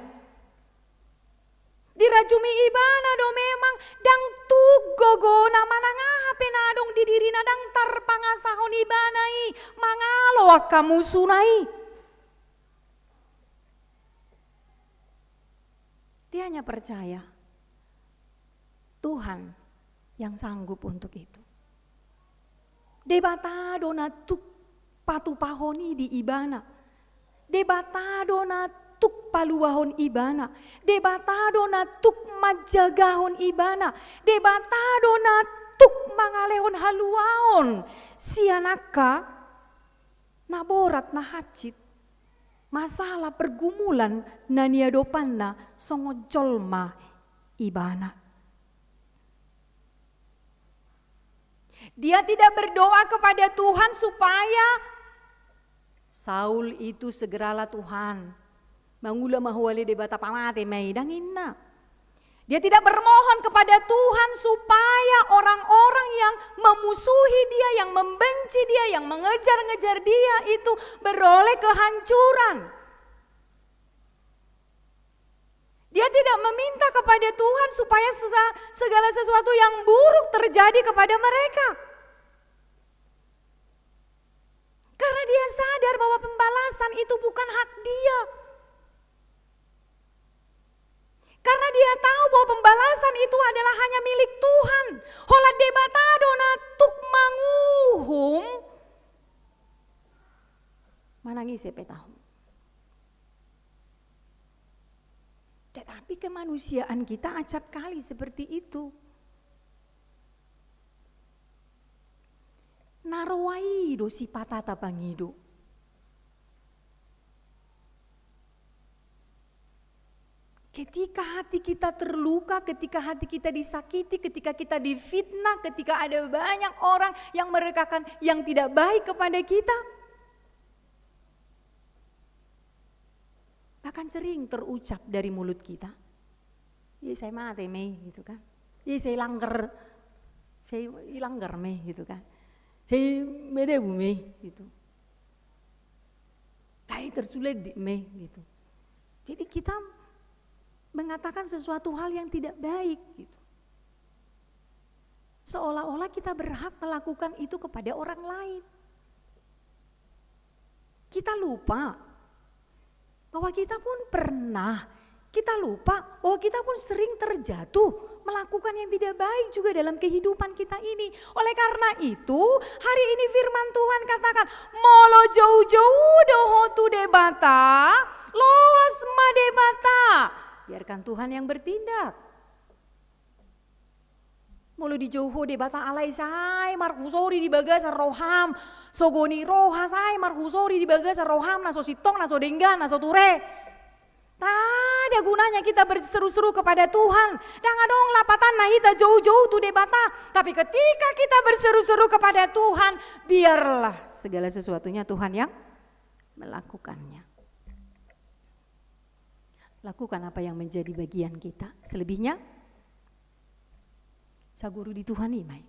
Dirajumi ibana do memang, ndang tuk gogona, manang aha pe na adong di dirina ndang tarpangasahon ibana i mangalo angka musuna i. Dia hanya percaya Tuhan yang sanggup untuk itu. Debata do na tuk patupahon i di ibana. Debata do na tuk paluahon ibana. Debata do na tuk manjagahon ibana. Debata do na tuk mangalehon haluaon sian angka na borat, na hansit, masalah, pergumulan na niadopanna songon jolma ibana. Dia tidak berdoa kepada Tuhan supaya Saul itu segeralah, Tuhan, mangula ma Ho ale Debata, pamate ma i, ndang ninna. Dia tidak bermohon kepada Tuhan supaya orang-orang yang memusuhi dia, yang membenci dia, yang mengejar-ngejar dia itu beroleh kehancuran. Dia tidak meminta kepada Tuhan supaya sesa-, segala sesuatu yang buruk terjadi kepada mereka. Karena dia sadar bahwa pembalasan itu bukan hak dia. Karena dia tahu bahwa pembalasan itu adalah hanya milik Tuhan. Holan Debata do na tuk manguhum manang ise pe tahu. Tetapi kemanusiaan kita acap kali seperti itu. Na roa i do sipata tapangido. Ketika hati kita terluka, ketika hati kita disakiti, ketika kita difitnah, ketika ada banyak orang yang merekakan yang tidak baik kepada kita, bahkan sering terucap dari mulut kita, "Iya, sai mate ma i," gitu kan. "Iya, sai langgar, sai langgar ma i," gitu kan. "Sai madabu ma i," gitu. "Sai tarsulandik ma i," gitu. Jadi kita mengatakan sesuatu hal yang tidak baik gitu. Seolah-olah kita berhak melakukan itu kepada orang lain. Kita lupa bahwa kita pun pernah, kita lupa bahwa kita pun sering terjatuh melakukan yang tidak baik juga dalam kehidupan kita ini. Oleh karena itu, hari ini firman Tuhan katakan, molo joujou do ho tu Debata, loas ma Debata. Biarkan Tuhan yang bertindak. Molo dijou ho Debata, alai sai marhusori di bagasan roham, sogo ni roha sai marhusori di bagasan roham, na so sintong, na so denggan, na so ture. Nda ada gunanya kita berseru-seru kepada Tuhan. Nda adong lapatanna hita joujou tu Debata. Tapi ketika kita berseru-seru kepada Tuhan, biarlah segala sesuatunya Tuhan yang melakukannya. Lakukan apa yang menjadi bagian kita. Selebihnya, saguru di Tuhan i ma i.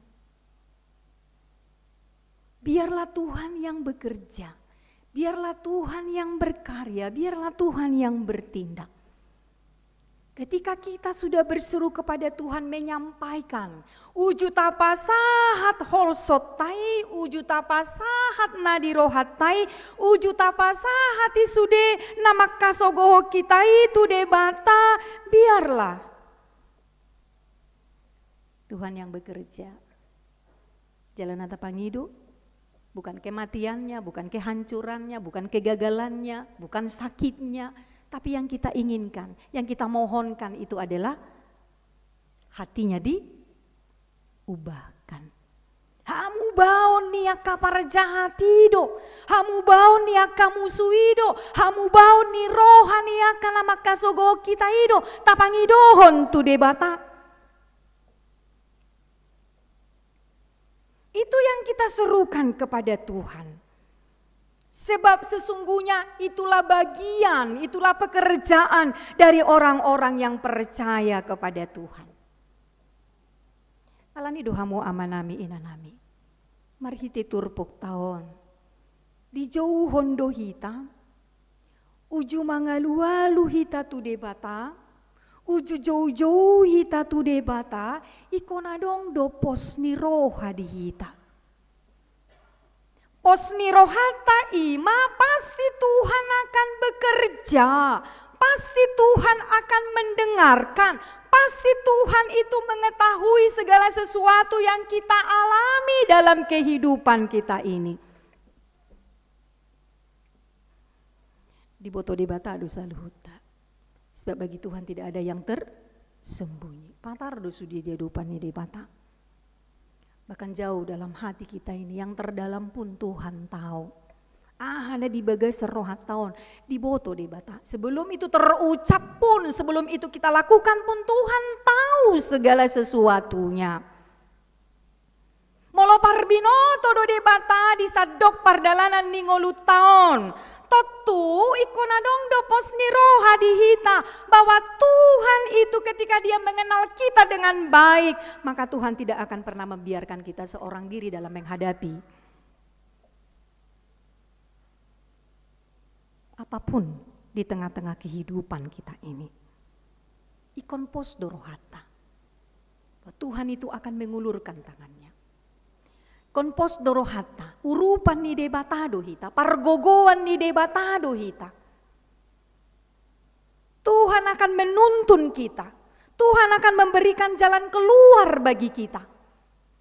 Biarlah Tuhan yang bekerja. Biarlah Tuhan yang berkarya. Biarlah Tuhan yang bertindak. Ketika kita sudah berseru kepada Tuhan, menyampaikan, uju tapasahat holsot ta i, uju tapasahat na di roha ta i, uju tapasahat i sude na mangkasogohon hita i tu Debata, biarlah Tuhan yang bekerja. Jala na tapangido, bukan kematiannya, bukan kehancurannya, bukan kegagalannya, bukan sakitnya, tapi yang kita inginkan, yang kita mohonkan itu adalah hatinya diubahkan. Hamubaon ni angka parjahat i do, hamubaon ni angka musu i do, hamubaon ni roha ni angka na mangkasogohon hita i do tapangidohon tu Debata. Itu yang kita serukan kepada Tuhan. Sebab sesungguhnya itulah bagian, itulah pekerjaan dari orang-orang yang percaya kepada Tuhan. Alani do hamu amanami inanami, marhite turpukta on, dijouhon do hita, uju mangalualu hita tu Debata, uju joujou hita tu Debata, ingkon adong do pos ni roha di hita. Pos ni rohanta i ma pasti Tuhan akan bekerja, pasti Tuhan akan mendengarkan, pasti Tuhan itu mengetahui segala sesuatu yang kita alami dalam kehidupan kita ini. Diboto Debata do saluhutna. Sebab bagi Tuhan tidak ada yang tersembunyi. Patar do sude di adopan ni Debata. Bahkan jauh dalam hati kita ini, yang terdalam pun Tuhan tahu. Aha na di bagasan rohanta on, diboto Debata. Sebelum itu terucap pun, sebelum itu kita lakukan pun, Tuhan tahu segala sesuatunya. Molo parbinoto do Debata di sandok pardalanan ni ngolunta on, tontu ingkon adong do pos ni roha di hita bahwa Tuhan itu ketika Dia mengenal kita dengan baik, maka Tuhan tidak akan pernah membiarkan kita seorang diri dalam menghadapi apapun di tengah-tengah kehidupan kita ini. Ingkon pos do rohanta. Tuhan itu akan mengulurkan tangannya. Ingkon pos do rohanta, urupan ni Debata do hita, pargogoan ni Debata do hita. Tuhan akan menuntun kita. Tuhan akan memberikan jalan keluar bagi kita.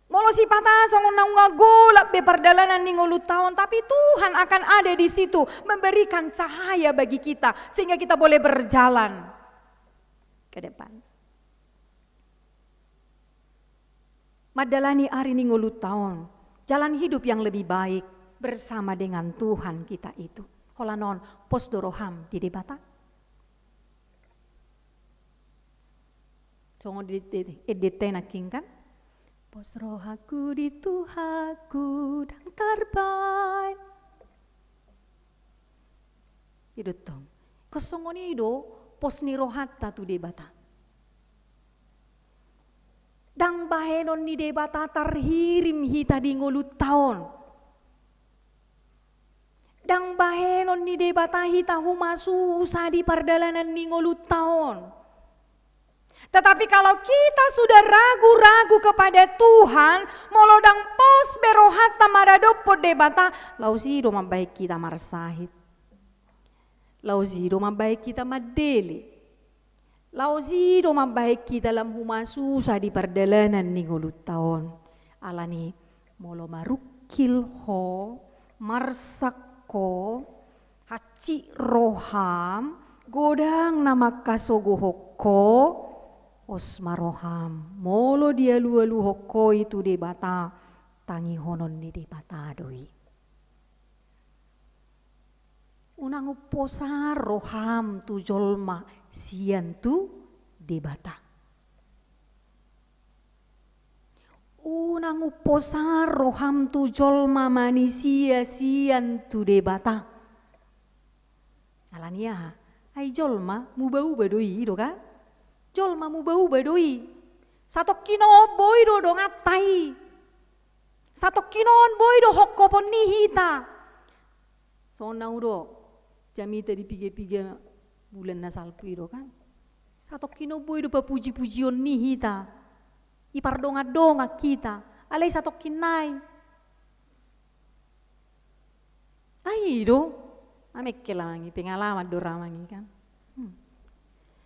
Molo sipata songon na nunga golap be pardalanan ni ngolunta on, tapi Tuhan akan ada di situ memberikan cahaya bagi kita sehingga kita boleh berjalan ke depan. Mandalani ari ni ngolunta on, jalan hidup yang lebih baik bersama dengan Tuhan kita itu. Holan on, pos do roham di Debata? Songon di, di, di, di, di, nangkin kan? Pos rohangku di Tuhanku, ndang tarbaen. I do tong. Ingkon songon i do pos ni rohanta tu Debata. Ndang bahenon ni Debata tarhirim hita di ngolunta on. Ndang bahenon ni Debata hita humasusa di pardalanan ni ngolunta on. Tetapi kalau kita sudah ragu-ragu kepada Tuhan, molo ndang pos be rohanta maradophon Debata, laos i do mambahen hita marsahit. Laos i do mambahen hita mandele. Laos i do mambahen hita lam humasusa di pardalanan ni ngolunta on. Alani molo marungkil ho, marsak ho, hansit roham, godang na mangkasogohon ho, pos ma roham. Molo dialualuhon ho i tu Debata, tangihonon ni Debata do i. Unang umposan roham tu jolma sian tu Debata. Unang umposan roham tu jolma manisia sian tu Debata. Alani aha? Ai jolma muba-uba do i, i do kan? Jolma muba-uba do i. Satongkin on boi do donganta i. Satongkin on boi do hophopon ni hita. Songon na hudok jamita di piga-piga bulan na salpu i do kan? Satongkin on boi do papuji-pujion ni hita. Dipardongan-dongan hita. Alai satongkin nai. Ai i do, amang i, pengalaman do ra amang i kan. Hmm.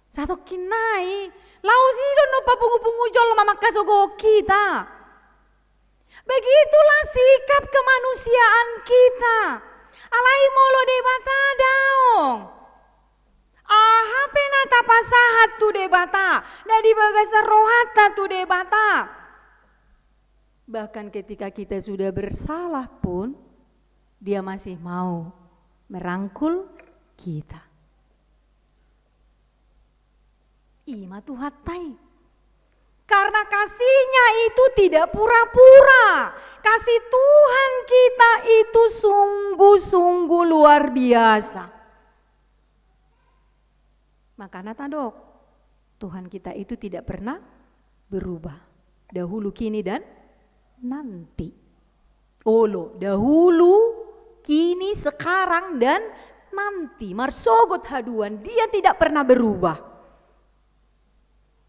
Satongkin nai, laos i do annon papungu-pungu jolma manghasogohon hita. Begitulah sikap kemanusiaan kita. Alai molo Debata daong. Aha pe na tapasahat tu Debata, na di bagasan rohanta tu Debata. Bahkan ketika kita sudah bersalah pun, Dia masih mau merangkul kita. I ma Tuhanta i. Karena kasih-Nya itu tidak pura-pura. Kasih Tuhan kita itu sungguh-sungguh luar biasa. Makana tadok, Tuhan kita itu tidak pernah berubah. Dahulu, kini, dan nanti. Olo, dahulu, kini, sekarang, dan nanti. Marsogot haduan, Dia tidak pernah berubah.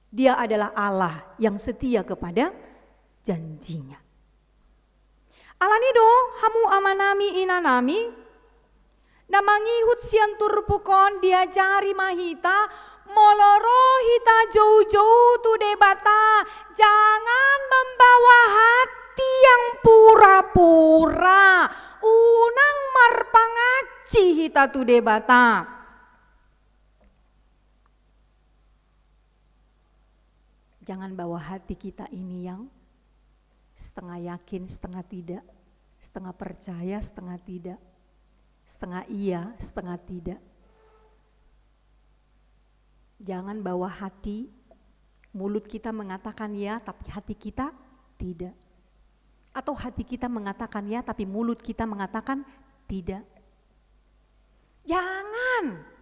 Dia adalah Allah yang setia kepada janji-Nya. Alani do, hamu amanami, inanami, na mangihut sian turpuk on, diajari ma hita, molo ro hita jou-jou tu Debata, jangan membawa hati yang pura-pura, unang marpangansi hita tu Debata. Jangan bawa hati kita ini yang setengah yakin, setengah tidak, setengah percaya, setengah tidak, setengah iya, setengah tidak. Jangan bawa hati, mulut kita mengatakan ya, tapi hati kita tidak. Atau hati kita mengatakan ya, tapi mulut kita mengatakan tidak. Jangan.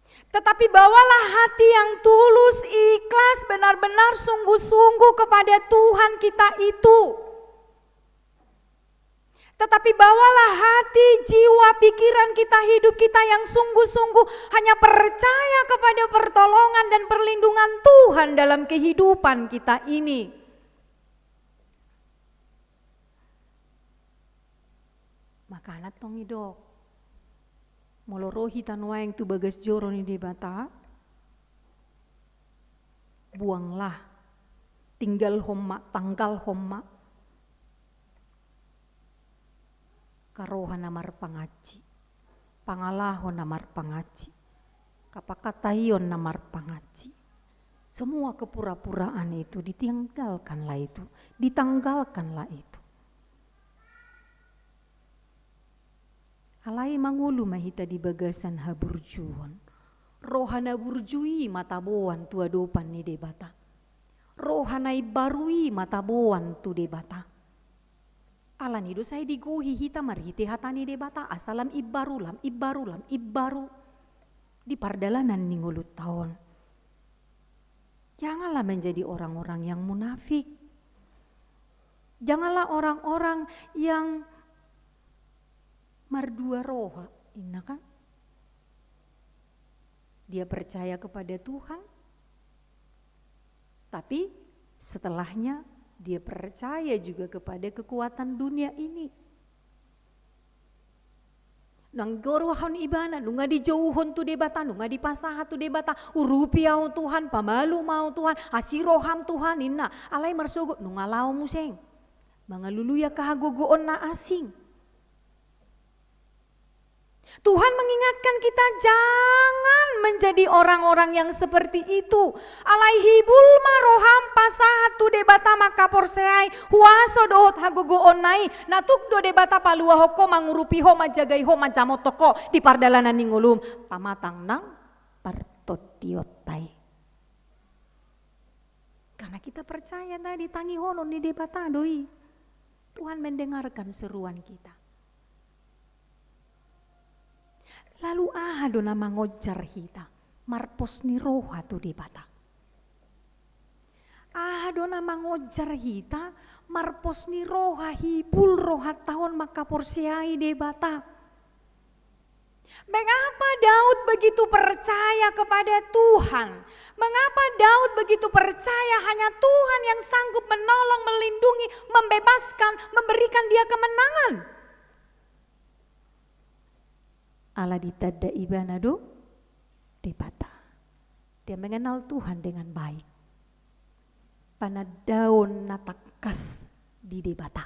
Tetapi bawalah hati yang tulus, ikhlas, benar-benar sungguh-sungguh kepada Tuhan kita itu. Tetapi bawalah hati, jiwa, pikiran kita, hidup kita yang sungguh-sungguh hanya percaya kepada pertolongan dan perlindungan Tuhan dalam kehidupan kita ini. Makana tong didok, molo ro hita nuaeng tu bagas joro ni Debata, buanglah, tinggalhon ma, tanggalhon ma haroha na marpangansi, pangalaho na marpangansi, kapangkataion na marpangansi. Semua kepura-puraan itu, ditinggalkanlah itu, ditanggalkanlah itu. Alai mangolu ma hita di bagasan haburjuon. Roha na burju i ma taboan tu adopan ni Debata. Roha na imbaru i ma taboan tu Debata. Alani do sai digohi hita marhite hata ni Debata, asa lam imbaru, lam imbaru, lam imbaru di pardalanan ni ngolunta on. Janganlah menjadi orang-orang yang munafik. Janganlah orang-orang yang mardua roha, inna kan? Dia percaya kepada Tuhan, tapi setelahnya dia percaya juga kepada kekuatan dunia ini. Nunga digoruhon ibana, nunga dijouhon tu Debata, nunga dipasahat tu Debata, urupi ahu Tuhan, pamalum ahu Tuhan, asi roham Tuhan, inna. Alai marsogot, nunga laho muse mangalului angka hagogoon na asing. Tuhan mengingatkan kita, jangan menjadi orang-orang yang seperti itu. Alai hibul ma roham pasahat tu Debata mangkaporseai huaso dohot hagogoonna i, na tuk do Debata paluahon ho, mangurupi ho, manjagai ho, manjamothon ho di pardalanan ni ngolum, pamatang nang partondionta i. Karena kita percaya tadi, tangihonon ni Debata do i. Tuhan mendengarkan seruan kita. Lalu Aha do na mangonjar hita? Marpos ni roha tu Debata. Aha do na mangonjar hita? Marpos ni roha, hibul rohanta on mangkaporseai Debata. Mengapa Daud begitu percaya kepada Tuhan? Mengapa Daud begitu percaya hanya Tuhan yang sanggup menolong, melindungi, membebaskan, memberikan dia kemenangan? Ala ditanda ibana do Debata. Dia mengenal Tuhan dengan baik. Panandaon na tangkas di Debata.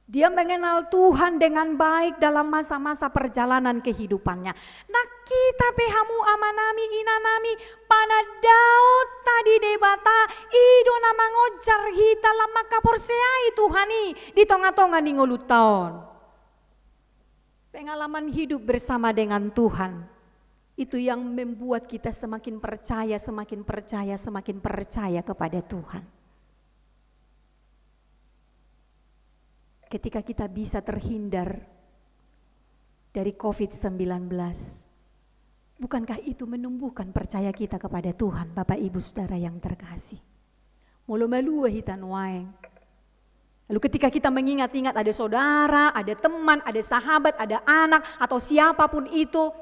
Dia mengenal Tuhan dengan baik dalam masa-masa perjalanan kehidupannya. Nah, hita pe hamu amanami, inanami, panandaonta di Debata, i do na mangonjar hita lam mangkaporseai Tuhan i di tonga-tonga ni ngolunta on. Pengalaman hidup bersama dengan Tuhan, itu yang membuat kita semakin percaya, semakin percaya, semakin percaya kepada Tuhan. Ketika kita bisa terhindar dari covid sembilan belas, bukankah itu menumbuhkan percaya kita kepada Tuhan, Bapak, Ibu, Saudara yang terkasih? Molo malua hita nuaeng. Lalu ketika kita mengingat-ingat ada saudara, ada teman, ada sahabat, ada anak, atau siapapun itu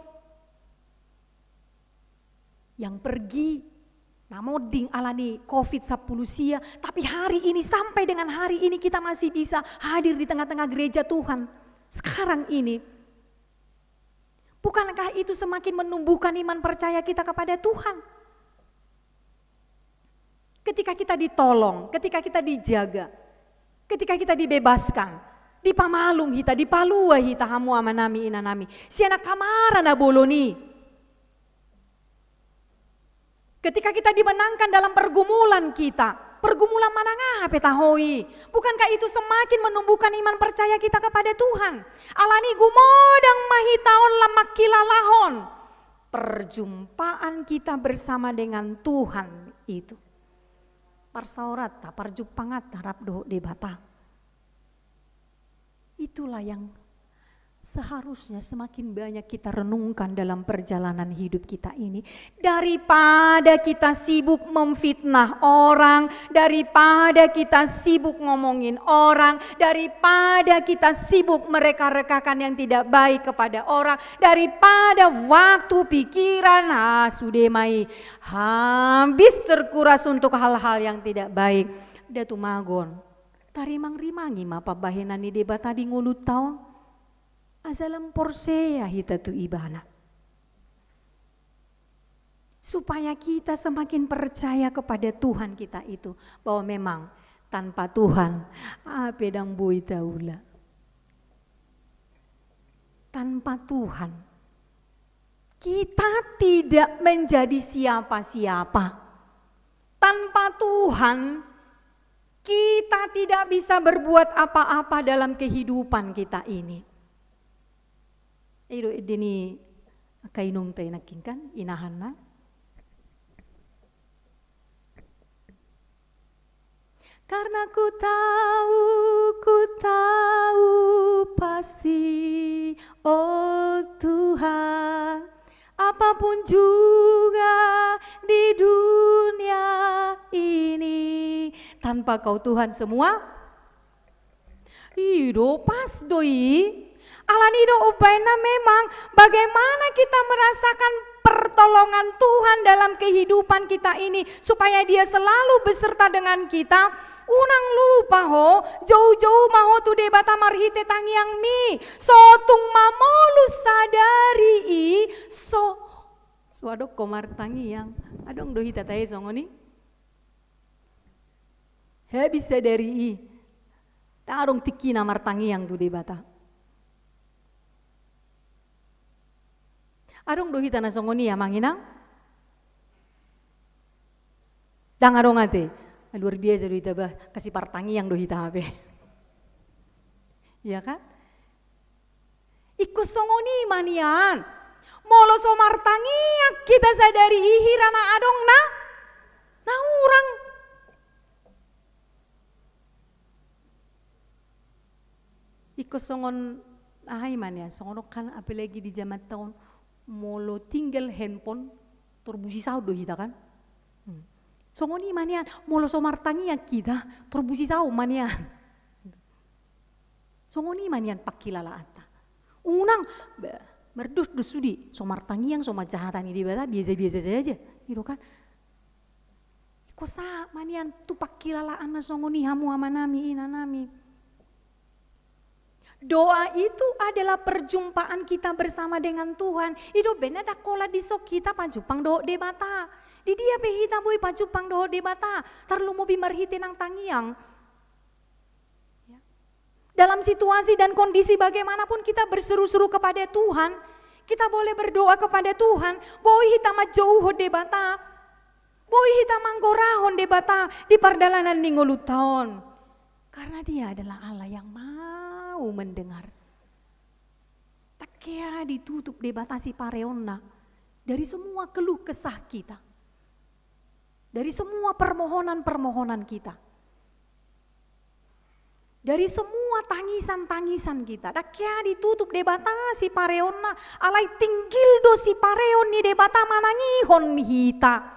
yang pergi, na monding alani covid sampulu sia, tapi hari ini, sampai dengan hari ini kita masih bisa hadir di tengah-tengah gereja Tuhan sekarang ini. Bukankah itu semakin menumbuhkan iman percaya kita kepada Tuhan? Ketika kita ditolong, ketika kita dijaga, ketika kita dibebaskan, dipamalum hita, dipalua hita, hamu amanami, inanami, sian angka mara na bolon i. Ketika kita dimenangkan dalam pergumulan kita, pergumulan manang aha pe taho i, bukankah itu semakin menumbuhkan iman percaya kita kepada Tuhan? Alani gumodang ma hita on lam mangkilalahon perjumpaan kita bersama dengan Tuhan itu. Parsaoranta, parjumpanganta rap dohot Debata. Itulah yang seharusnya semakin banyak kita renungkan dalam perjalanan hidup kita ini. Daripada kita sibuk memfitnah orang, daripada kita sibuk ngomongin orang, daripada kita sibuk mereka-rekakan yang tidak baik kepada orang, daripada waktu, pikiran, ah, sude ma i, habis terkuras untuk hal-hal yang tidak baik. Datumagon, tarimang-rimangi ma pambahenan ni Debata di ngolunta on. Asa lam porsea hita tu Ibana. Supaya kita semakin percaya kepada Tuhan kita itu, bahwa memang tanpa Tuhan, aha pe ndang boi taula. Tanpa Tuhan, kita tidak menjadi siapa-siapa. Tanpa Tuhan, kita tidak bisa berbuat apa-apa dalam kehidupan kita ini. I do ende ni angka inongta i nangkin kan, inahanna. Karena ku tahu, ku tahu pasti, oh Tuhan, apapun juga di dunia ini. Tanpa Kau Tuhan semua, i do, pas do i. Alani do umbahen na memang bagaimana kita merasakan pertolongan Tuhan dalam kehidupan kita ini, supaya Dia selalu beserta dengan kita. Unang lupa ho, jou-jou ma ho tu Debata marhite tangiangmi. So tung mamolus sadari i, so, so adong ho martangiang. Adong do hita tahe songon i? Habis sadari i, ndang adong tingkina martangiang tu Debata. Adong do hita na songon i, amang inang? Ndang adong ate. Luar biasa do hita bah, kasi partangiang do hita hape. Iya kan? Ingkon songon i ma nian. Molo so martangiang hita sadari i, hira na adong na, na hurang. Ingkon songon Aha i ma nian, songon on kan, apalagi di jamanta on, molo tinggal handphone, torbusi saut do hita kan. Hmm. Songon i ma nian, molo so martangiang hita, torbusi saut ma nian. Songon i ma nian pangkilalaanta. Unang, bah, mardos do sude, so martangiang, so manjahata ni Debata, biasa-biasa saja, gitu kan. Ingkon sahat ma nian tu pangkilalaan na songon i, hamu amanami, inanami. Doa itu adalah perjumpaan kita bersama dengan Tuhan. I do umbahen na ndang holan dison hita pajumpang dohot Debata. Di dia pe hita boi pajumpang dohot Debata, tarlumobi marhite nang tangiang. Ya. Dalam situasi dan kondisi bagaimanapun kita berseru-seru kepada Tuhan, kita boleh berdoa kepada Tuhan, boi hita manjouhon Debata, boi hita manggorahon Debata di pardalanan ni ngolunta on. Karena Dia adalah Allah yang mau mendengar. Ndang hea ditutup Debata sipareonna dari semua keluh kesah kita, dari semua permohonan-permohonan kita, dari semua tangisan-tangisan kita. Ndang hea ditutup Debata sipareonna, alai tinggil do sipareon ni Debata manangihon hita.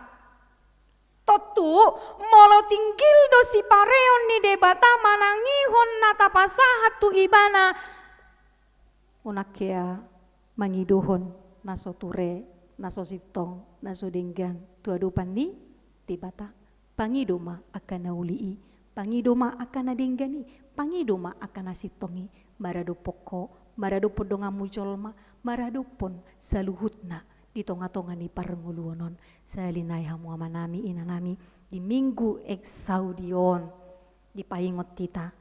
Tontu, molo tinggil do sipareon ni Debata manangihon na tapasahat tu Ibana, unang hea mangidohon na so ture, na so sintong, na so denggan tu adopan ni Debata. Pangido ma angka na uli i, pangido ma angka na denggan i, pangido ma angka na sintong i, maradophon ho, maradophon donganmu jolma, maradophon saluhutna di tonga-tonga ni parngoluon on. Sahali nai hamu amanami, inanami, di Minggu Exaudi on, dipaingot hita,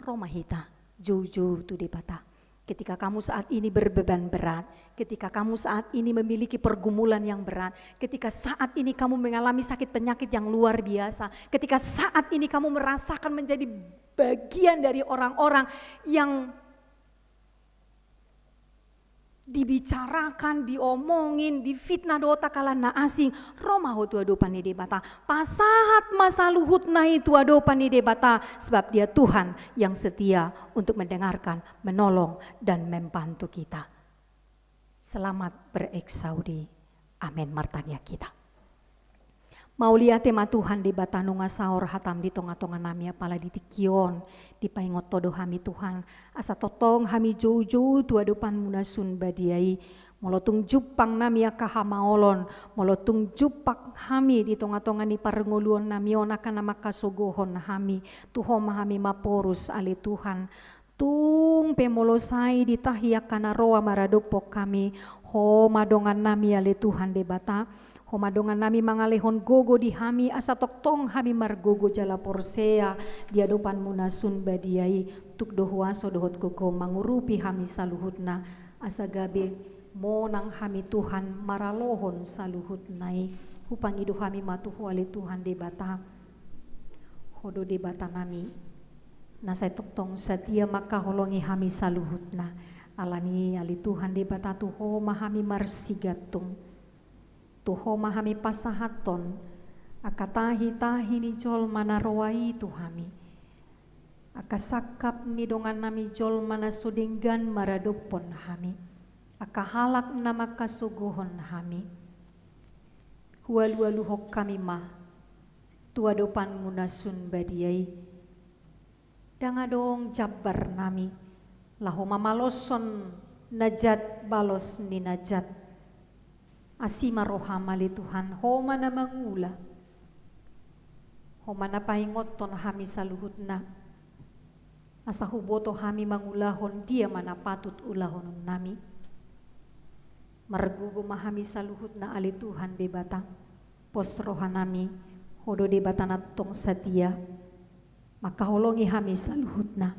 ro ma hita joujou tu Debata. Ketika kamu saat ini berbeban berat, ketika kamu saat ini memiliki pergumulan yang berat, ketika saat ini kamu mengalami sakit penyakit yang luar biasa, ketika saat ini kamu merasakan menjadi bagian dari orang-orang yang dibicarakan, diomongin, difitnah dohot angka na asing, ro ma ho tu adopan ni Debata. Pasahat ma saluhutna i tu adopan ni Debata, sebab Dia Tuhan yang setia untuk mendengarkan, menolong, dan membantu kita. Selamat berExaudi. Amen. Martangiang hita. Mauliate ma Tuhan Debata nunga saor hatam di tonga-tonga nami, apala di tingki on, dipaingot Ho do hami Tuhan, asa tongtong hami joujou tu adopanMu na sun badia i. Molo tung jumpang nami angka hamaolon, molo tung jumpang hami di tonga-tonga ni parngoluon nami on angka na mangkasogohon hami, tu Ho ma hami maporus ale Tuhan. Tung pe molo sai ditahi angka na roa maradophon hami, Ho ma dongan nami ale Tuhan Debata, Ho ma dongan nami mangalehon gogo di hami, asa tongtong hami margogo jala porsea di adopanMu na sun badia i, tuk do huaso dohot gogo mangurupi hami saluhutna, asa gabe monang hami Tuhan maralohon saluhutna i. Hupangido hami ma tu Ho ale Tuhan Debata. Ho do Debata nami, na sai tongtong satia mangkaholongi hami saluhutna. Alani i ale Tuhan Debata, tu Ho ma hami marsigantung. Tu Ho ma hami pasahathon angka tahi-tahi ni jolma na roa i tu hami. Angka sangkap ni dongan nami jolma na so denggan maradophon hami. Angka halak na mangkasogohon hami. Hualu-aluhon hami ma tu adopanMu na sun badia i. Ndang adong jambar nami laho mamaloshon na jat balos ni na jat. Asi ma rohaM ale Tuhan, Ho ma na mangula. Ho ma na paingothon hami saluhutna. Asa huboto hami mangulahon dia ma na patut ulahonon nami. Margogo ma hami saluhutna ale Tuhan Debata. Pos roha nami, Ho do Debata na tong satia. Mangkaholongi hami saluhutna.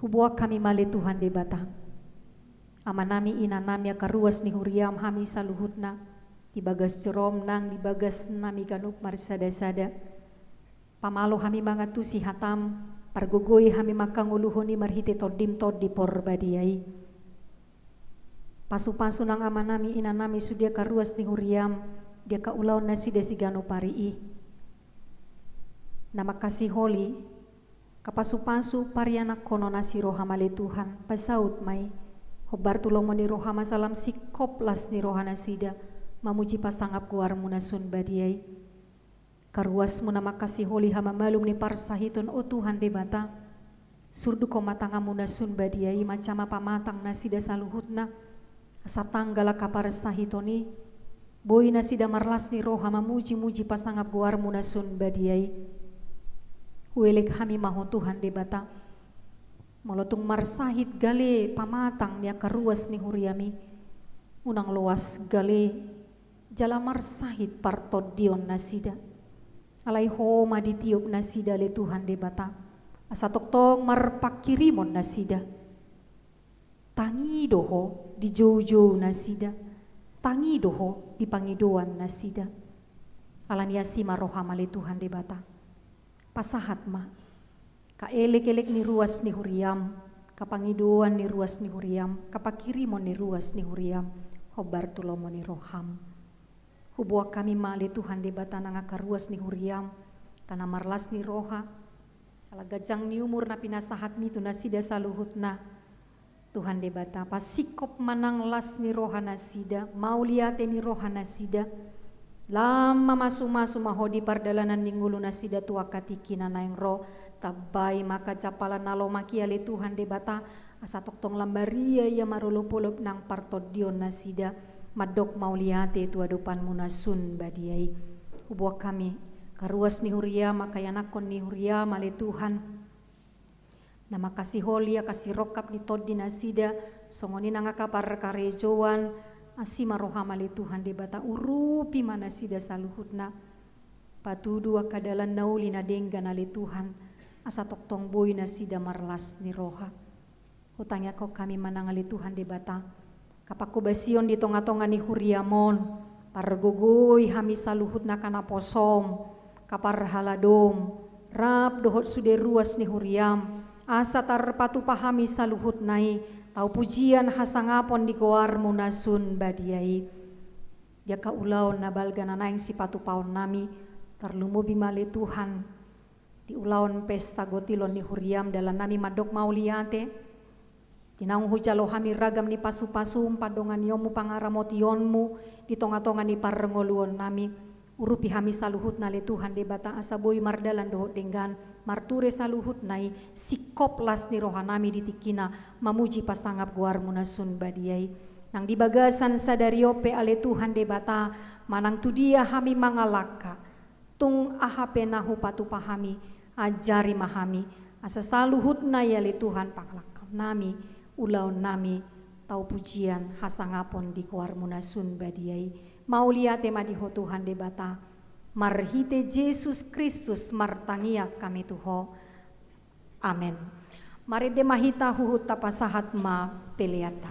Huboan hami ma ale Tuhan Debata. Ama nami, ina nami, angka ruas ni huriaM hami saluhutna. Di bagas joroM nang di bagas nami ganup marsada-sada. Pamalo hami mangantusi hataM, pargogoi hami mangkangoluhon i marhite TondiM Tondi Porbadia i. Pasu-pasu nang ama nami, ina nami, sude angka ruas ni huriaM, di angka ulaon nasida siganup ari i. Na mangkasiholi, Pasu-pasu parianakhonon asi roha ma ale Tuhan, pasaut ma i. Hombar tu lomo ni roha ma salam singkop las ni roha nasida, mamuji pasangap goarmu na sun badia i. Karuasmu na mangkasiholi hamamalum ni parsahiton, o Tuhan Debata. Surduk Ho ma tanganmu na sun badia i, mansai ma pamatang nasida saluhutna. Asa tanggal angka parsahiton i, boi nasida marlas ni roha mamuji-muji pasangap goarmu na sun badia i. Huelek hami ma Ho Tuhan Debata. Molo tung marsahit gale pamatang ni angka ruas ni huriam i, unang loas gale jala marsahit partondion nasida. Alai Ho ma ditiop nasida ale Tuhan Debata, asa tongtong marpanghirimon nasida. Tangido Ho di joujou nasida, tangido Ho di pangidoan nasida. Alani asi ma roham ale Tuhan Debata. Pasahat ma angka elek-elek ni ruas ni huriam, angka pangidoan ni ruas ni huriam, angka panghirimon ni ruas ni huriam, hombar tu lomo ni roham. Huboan hami ma ale Tuhan Debata nang angka ruas ni huriam, angka na marlas ni roha, ala ganjang ni umur na pinasahatmi tu nasida saluhutna. Tuhan Debata, pasingkop ma nang las ni roha nasida, mauliate ni roha nasida. Lam mamasu-masu ma Ho di pardalanan ni ngolu nasida tu angka tingki na naeng ro, tambai ma angka jampalan na lomak i ale Tuhan Debata, asa tongtong lam maria ia marolop-olop nang partondion nasida, mandok mauliate tu adopanmu na sun badia i. Huboan hami angka ruas ni huriam, angka ianakhon ni huriam ale Tuhan. Na mangkasiholi angka sirongkap ni tondi nasida, songon i nang angka parkarejoan, asi ma roham ale Tuhan Debata, urupi ma nasida saluhutna. Patudu angka dalan na uli na denggan ale Tuhan, asa tongtong boi nasida marlas ni roha. Hutangiangkon hami ma nang ale Tuhan Debata, angka panghobasion di tonga-tonga ni huriam on, pargogoi hami saluhutna angka naposom, angka parhaladom, rap dohot sude ruas ni huriam, asa tarpatupa hami saluhutna i, tau pujian hasangapon di goarmu na sun badia i. Di angka ulaon na balga na naeng sipatupaonnami, tarlumobi ma ale Tuhan, di ulaon pesta gotilon ni huriam, dalannami mandok mauliate. Di naung hujalo hami ragam ni pasu-pasum, pandonganionmu, pangaramotionmu di tonga-tonga ni parngoluonnami, urupi hami saluhutna ale Tuhan Debata, asa boi mardalan dohot denggan, marture saluhutna i, singkop las ni rohanami di tingkina mamuji pasangap goarmu na sun badia i. Nang di bagasan sadari on pe ale Tuhan Debata, manang tudia hami mangalangka, tung aha pe na hupatupa hami, ajari ma hami, asa saluhutna i ale Tuhan pangalangkaonnami, ulaonnami, tau pujian hasangapon di goarmu na sun badia i. Mauliate ma di Ho Tuhan Debata, marhite Jesus Kristus martangiang hami tu Ho. Amen. Marende ma hita huhut tapasahat ma peleanta.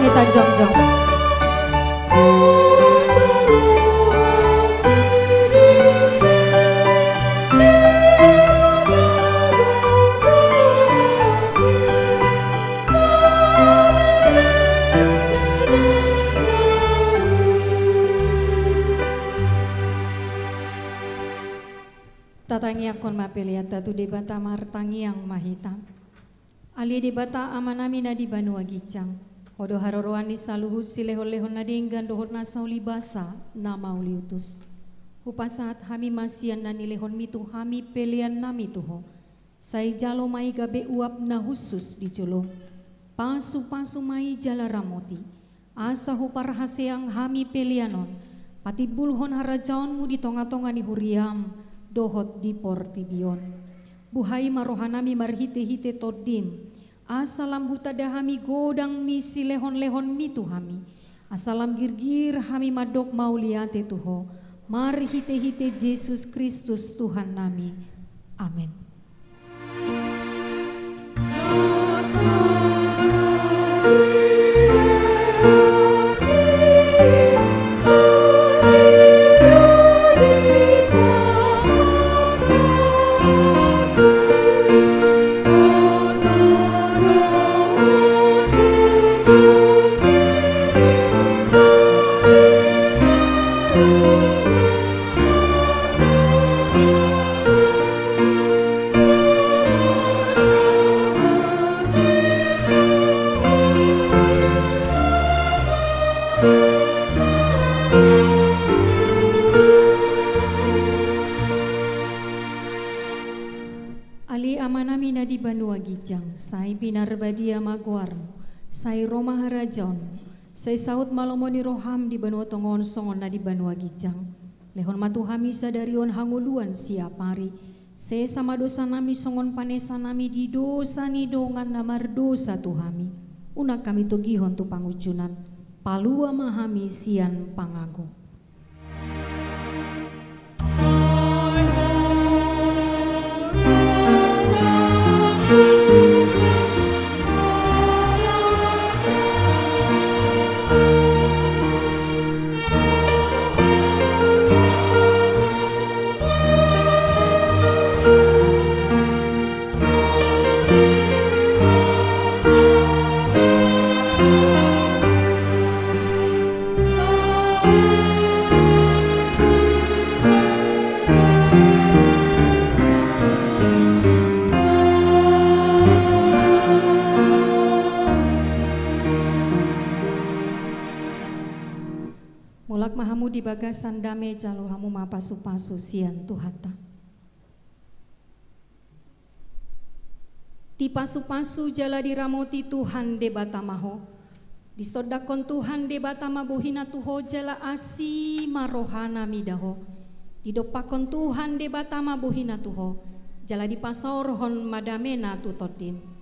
Hita jongjong. Tatangiangkon ma peleanta tu Debata, martangiang ma hita. Ale Debata Amanami na di banua ginjang, Ho do haroroan ni saluhut silehonlehon na denggan dohot na saulibasa na mauliutus. Hupasahat hami ma sian na nilehonMi tu hami peleannami tu Ho. Sai jalo ma i gabe uap na hushus di jolo. Pasupasu ma i jala ramoti, asa huparhaseang hami pelean on patimbulhon harajaonMu di tongatonga ni huriaM dohot di portibi on. Buhai ma rohanami marhitehite TondiM, asa lam hutanda hami godang ni silehonlehonMi tu hami, asa lam girgir hami mandok mauliate tu Ho, marhitehite Jesus Kristus Tuhannami. Amen. Ale Amanami na di banua ginjang, sai pinarbadia ma goarMu, sai ro ma harajaonMu, sai saut ma lomo ni rohaM di banua tonga on songon na di banua ginjang. Lehon ma tu hami sadari on hangoluan siapari. Sesa ma dosanami songon panesanami di dosa ni dongan na mardosa tu hami. Unang hami togihon tu pangunjunan. Palua ma hami sian pangago. Mulak ma hamu di bagasan dame, jalo hamu ma pasupasu sian Tuhanta. Dipasupasu jala diramoti Tuhan Debata ma ho. Disondangkon Tuhan Debata ma bohiNa tu ho jala asi ma rohaNa mida ho. Didompakkon Tuhan Debata ma bohiNa tu ho, jala dipasaorhon ma dameNa tu tondim.